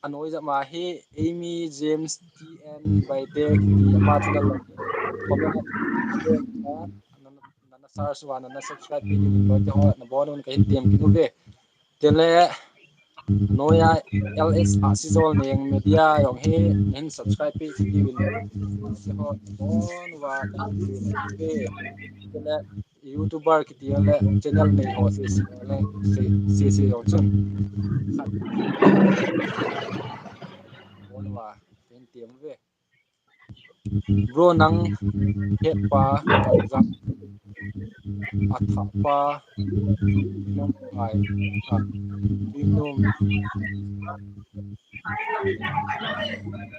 anoi jat ma hi Amy James T N Baite kiti ama channel. Comment na, na, na, na search uva na, na subscribe pi ni lo te ho na bol un kahin tem kit uve. Tele, noiya L S a Sijol Neng media jong hi, hin subscribe pi, pi, pi, pi, pi, ho, bon, wa, pi, pi, tele, YouTuber kiti le, channel nei ho, si, si, le, si, si, si, jong chun. Bon, wa, tin tiam ve. Bro, nang het pa, Gangjang, athah pa, nang ai, a, tuinom,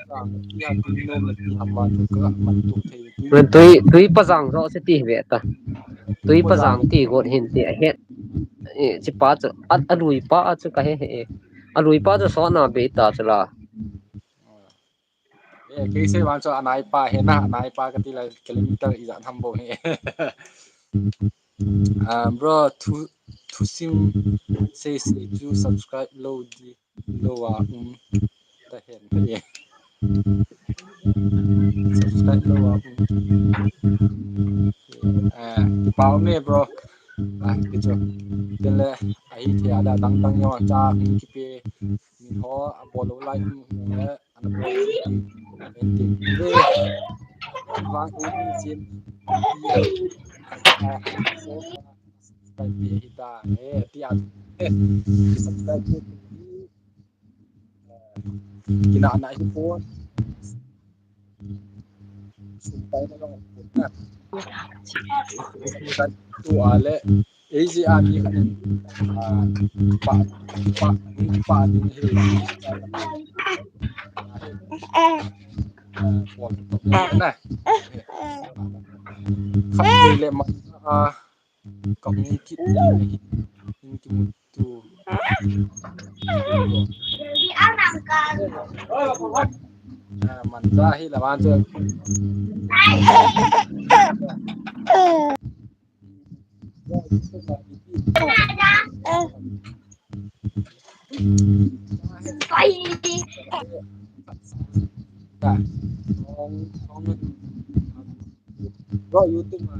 Gangjang, tia tuinom le ti ham ma tu ka man tu thei, tuinom. Tui, tui pa jang jo se ti ve ta. Tui pa jang ti got hin ti a het. E, chi pa chu, a, a lui pa chu ka he he. A lui pa chu so na be ta chu la. Eh, kei sei vang chu anai pa he na, anai pa kati la kilometer ijat ham bou he. Ah, bro, thu, thusim sei sei chu subscribe lou di, lou a um ta hen he. Subscribe lou a um. Ah, pa um e bro. Ah, kichu. Tele, ahi thei a da dang dang yo cha hung kipe. Min ho, abol lou lai um le. Ana bol ti, ti, ti. Vang in sin. Subscribe pi hita. Eh, ti a. Eh, subscribe pi. Kina na hi pon. Subscribe na lang pon na. Subscribe tu a le. Easy a ni khat in, ah, pa, pa, pa ding hi. Ah, bol to na. Khat le ma, ah, ka hung kit in kimu tu. Ah, man ja hi la man ja. Bro, YouTube ma.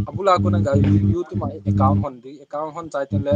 Abula ko nang ga YouTube ma account hon di, account hon chai tin le.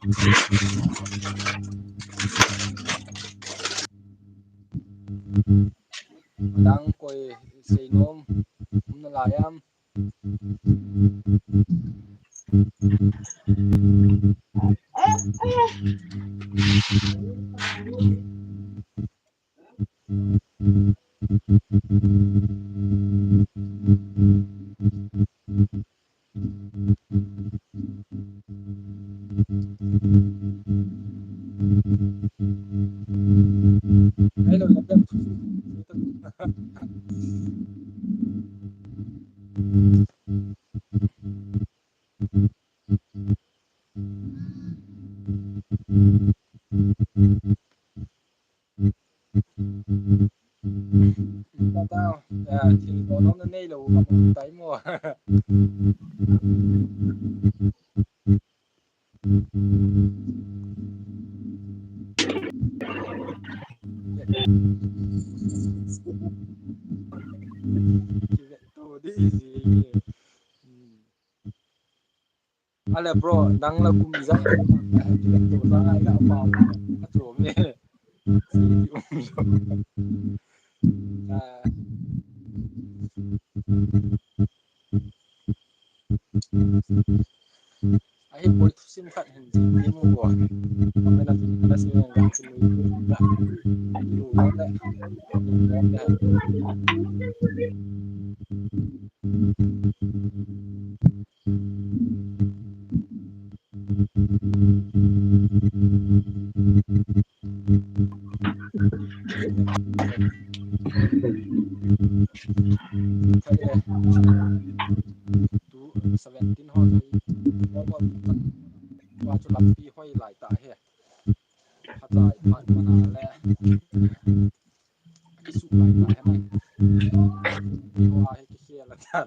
Adang koi seinom um nalai am? Hello, hello. Patao, ya, thil bol nom nanei lou, ka mu tai mo. Kivet to di ji. Hmm. Ale bro, nang la kum ijat, to sa ai ka pa, a chom e. Ah. Ahi poi, thusim khat hin ji, ni mu bol. Amena tu na si na si mu. Lu na. Two seventeen ho, wa chu lampi hoi lai ta he. Phatai phat mana le. Kisu lai ta he mai. Wa he kikhel a ta.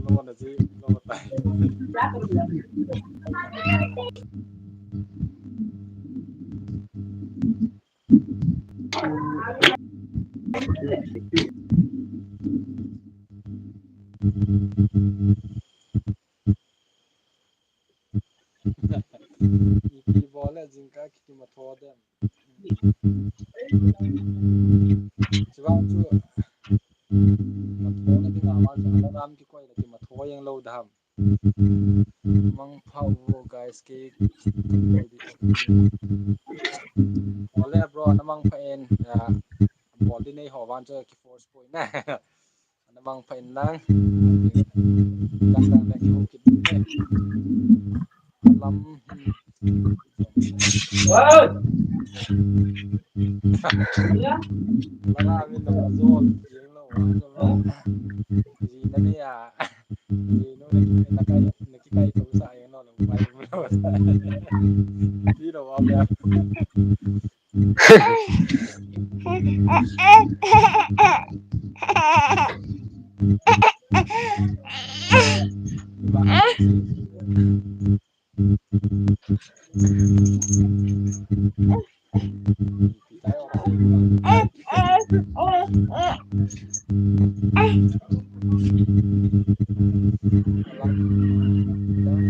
Lo na ji, lo ta. Ipi bol le jingkah kimatho dem. Chivang chu matho na dinga vang chu alarm kikoi le kimatho jeng lou dam. Mangpha o guys, kei. Ole bro, na mangpha in, ah, bol di nei ho vang chu ki force poi na. Na mangpha in lang. Dang dang na ki ho kit ne. Lam. Wow. Langa min na zol, jing lo, wa zol. Ji na ni a. Ji no na ki, na kai, na ki kai to sa, jing lo, lo, pai lo. Ji lo, wa ya.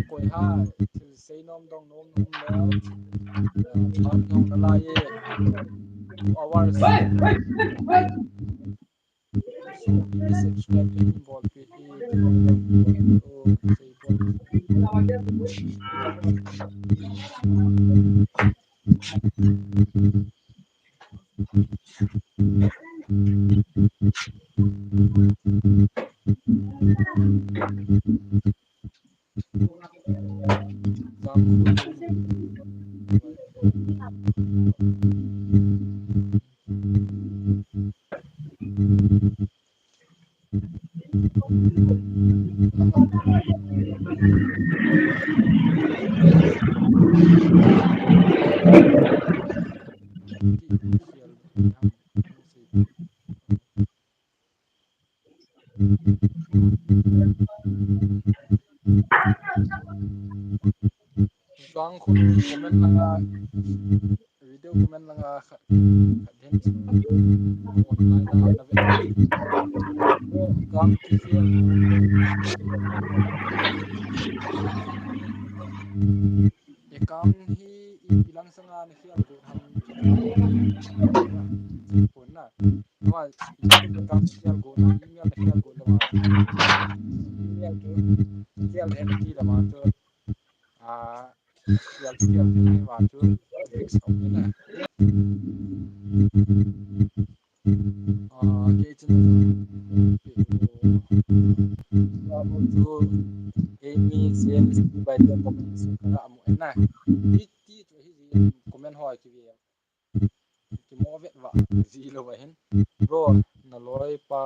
Koi ha, thil sei nom dong nom nom leh, eh, phat nong nalai e. Two hours. So, please subscribe to Ball P T. Gang khun comment langa, video comment langa khat, khat hin online langa na ve. Gang ki fiel. E kang hi Ti lama chu, ah, kial, kial, ti lama chu, risk um na. Ah, kei chun, ah, chu, Amy James, ti bai te comment su ka la mu na. Ti, ti chu hi comment ho ki ve. Kimo vet va, ji lou va hin. Bro, na loi pa,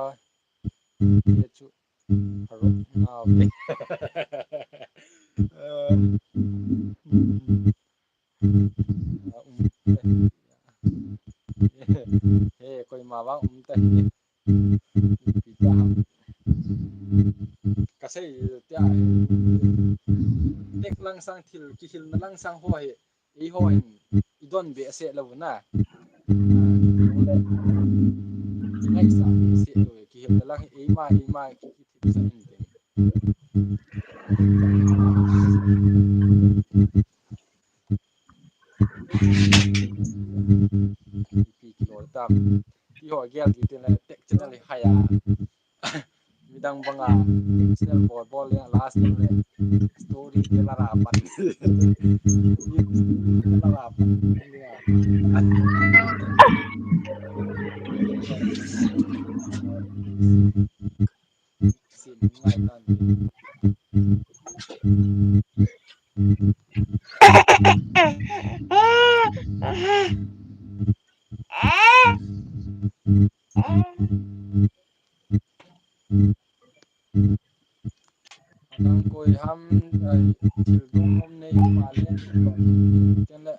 ye chu, haro, na ve. Eh, um, he, koima vang um ta hi. Pi ta ham. Ka sei tia hi. Tek lang sang thil, kihilna lang sang ho hi. Eiho hin i don behseh lou na. Ah, i don le, i ngaisah behseh lou, kihil le lang eima, eima, ki, ki thipsah in te. Ipi kiloi tam. Eiho gel di te le, tek channel hi haya. Midang banga, channel bol bol le, last name le, story te la ra pan. Story te la ra pan. Sin ngai tan. Adang koi ham, ai, thil dong om nei ma le, ken le.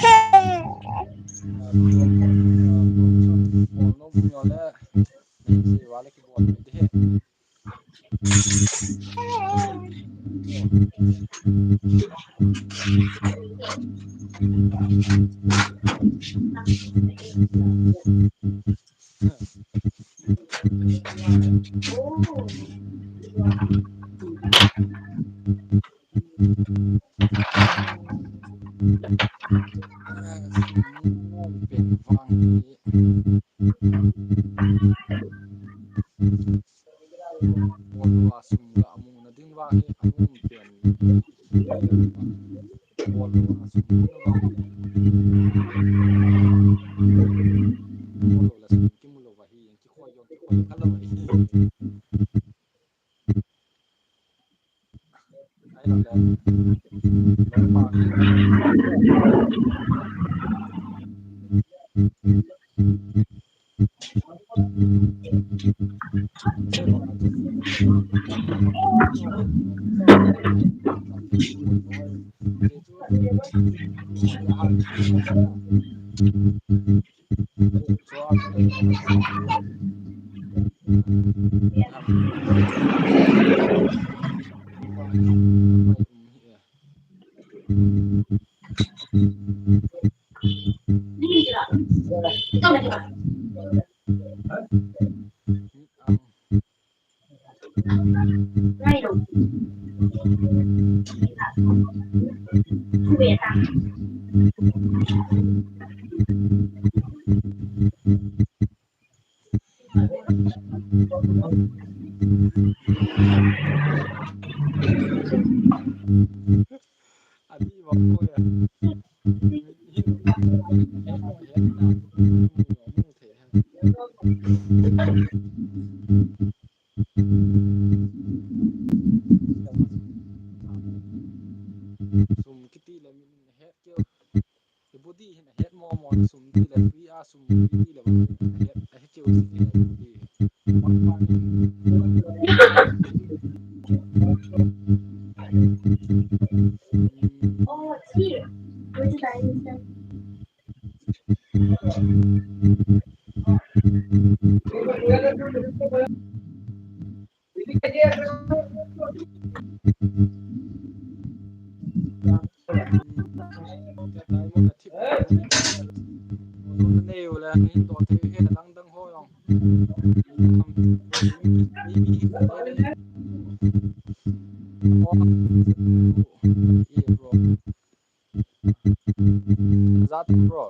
Ah, bol nom nyo le, nei se wa le ki bol me de. Bol lou a sum ga mu na ding vang hi a um pen. Bol lou a sum mu na vang. Bol lou la sum kimu lou va hi, kikhoi jong kikhoi kha lou va hi. Sum kiti le min het keu. Body hin a het mo mo sum ti le, tui a sum ti le, a het, a het keu si ti le, body. Zat bro.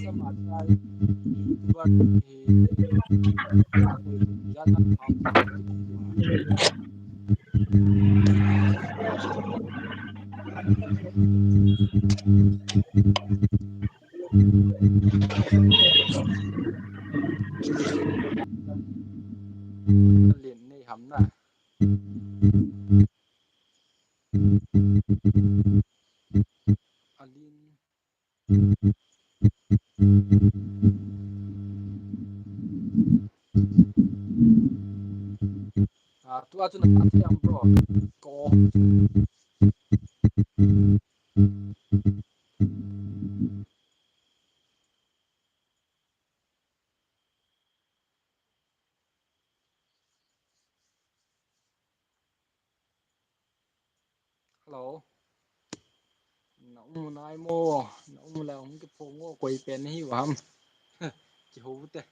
Sama try YouTuber hi. Len nei ham na. Alin. Ah, tua chu na tap siam bro. Ko. Hello. Na um nai mo, na um le um kiphong o, koi pen hi u ham. Kihou te.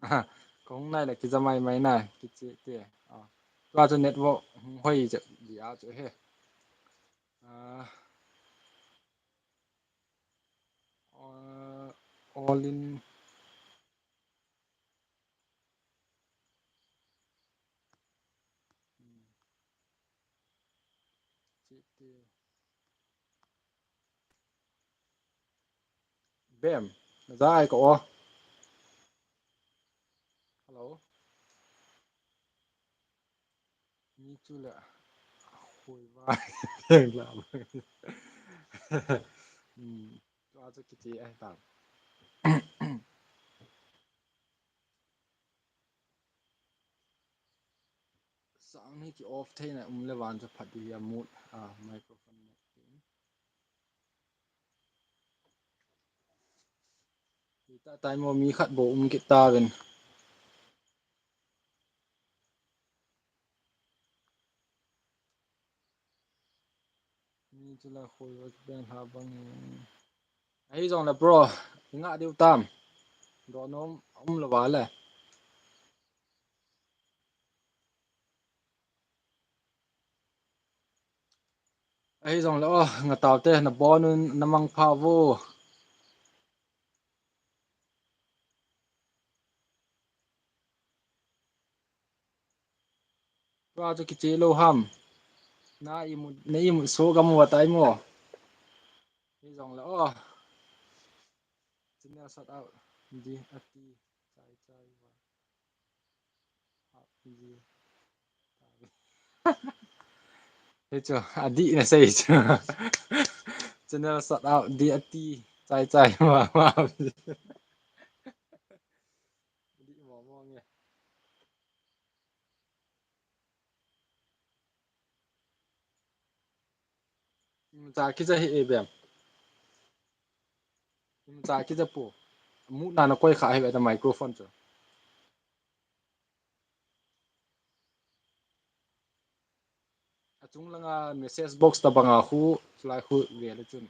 Aha, kong nai le kija mai mai na, kiche te. Ah. Tua chu network hung hoi je dia chu he. Ah. Ah, all in. Hmm. Che te. Bem, na ja ai ko o. Hello. Mi chu le hoi vai. Hmm. Tua chu kiche ai ta. Sang hi ki off thei na um le van chu phat di a mute, ah, microphone mute. Hita time mi khat bou um kit ta ven. Mi chu la khoi va ben ha bang e. Ahi jong le bro, i nga diu tam. Donom um lo va le. Ahi jong le o, nga tau te, na bon un, na mang pha vo. Tua chu kiche lo ham. Na imu, na imu so gam wa tai mo. Ahi jong le o. Channel shout out. Di ati. Chai chai wa. Ap di. Hichu, adih na sei chu. Channel shout out di ati. Chai chai wa wa. Adih mo mo nge. Imacha kija hi e bem. Imacha kija pu. Mute na na koi kha hi ve ta microphone chu. Achung langa message box ta banga khu, chulai khu ve le chun.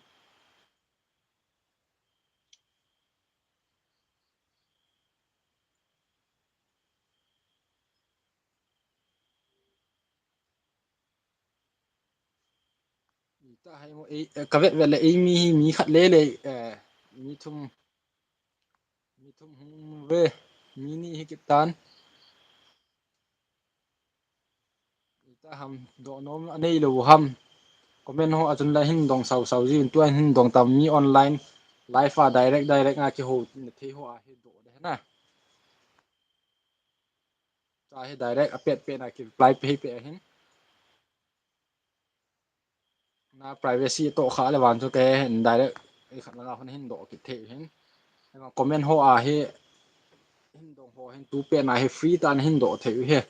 Ita hai mo, ei, eh, ka vet vet le ei mi hi mi khat le le, eh, mi thum, mi thum hung ve, mi ni hi kit tan. Ita ham, donom anei lo ham. Comment ho a chun la hin dong sau sau ji, tua hin dong tam mi online, live a direct, direct a kihou na thei ho a hi do de na. Cha hi direct a pet pet a ki reply pe hi pe hin. Na privacy to kha le van chu ke hin direct ei khat langa hin do kit thei hin. Ema comment ho a hi hin dong ho hin tu pet na hi free tan hin do thei hi.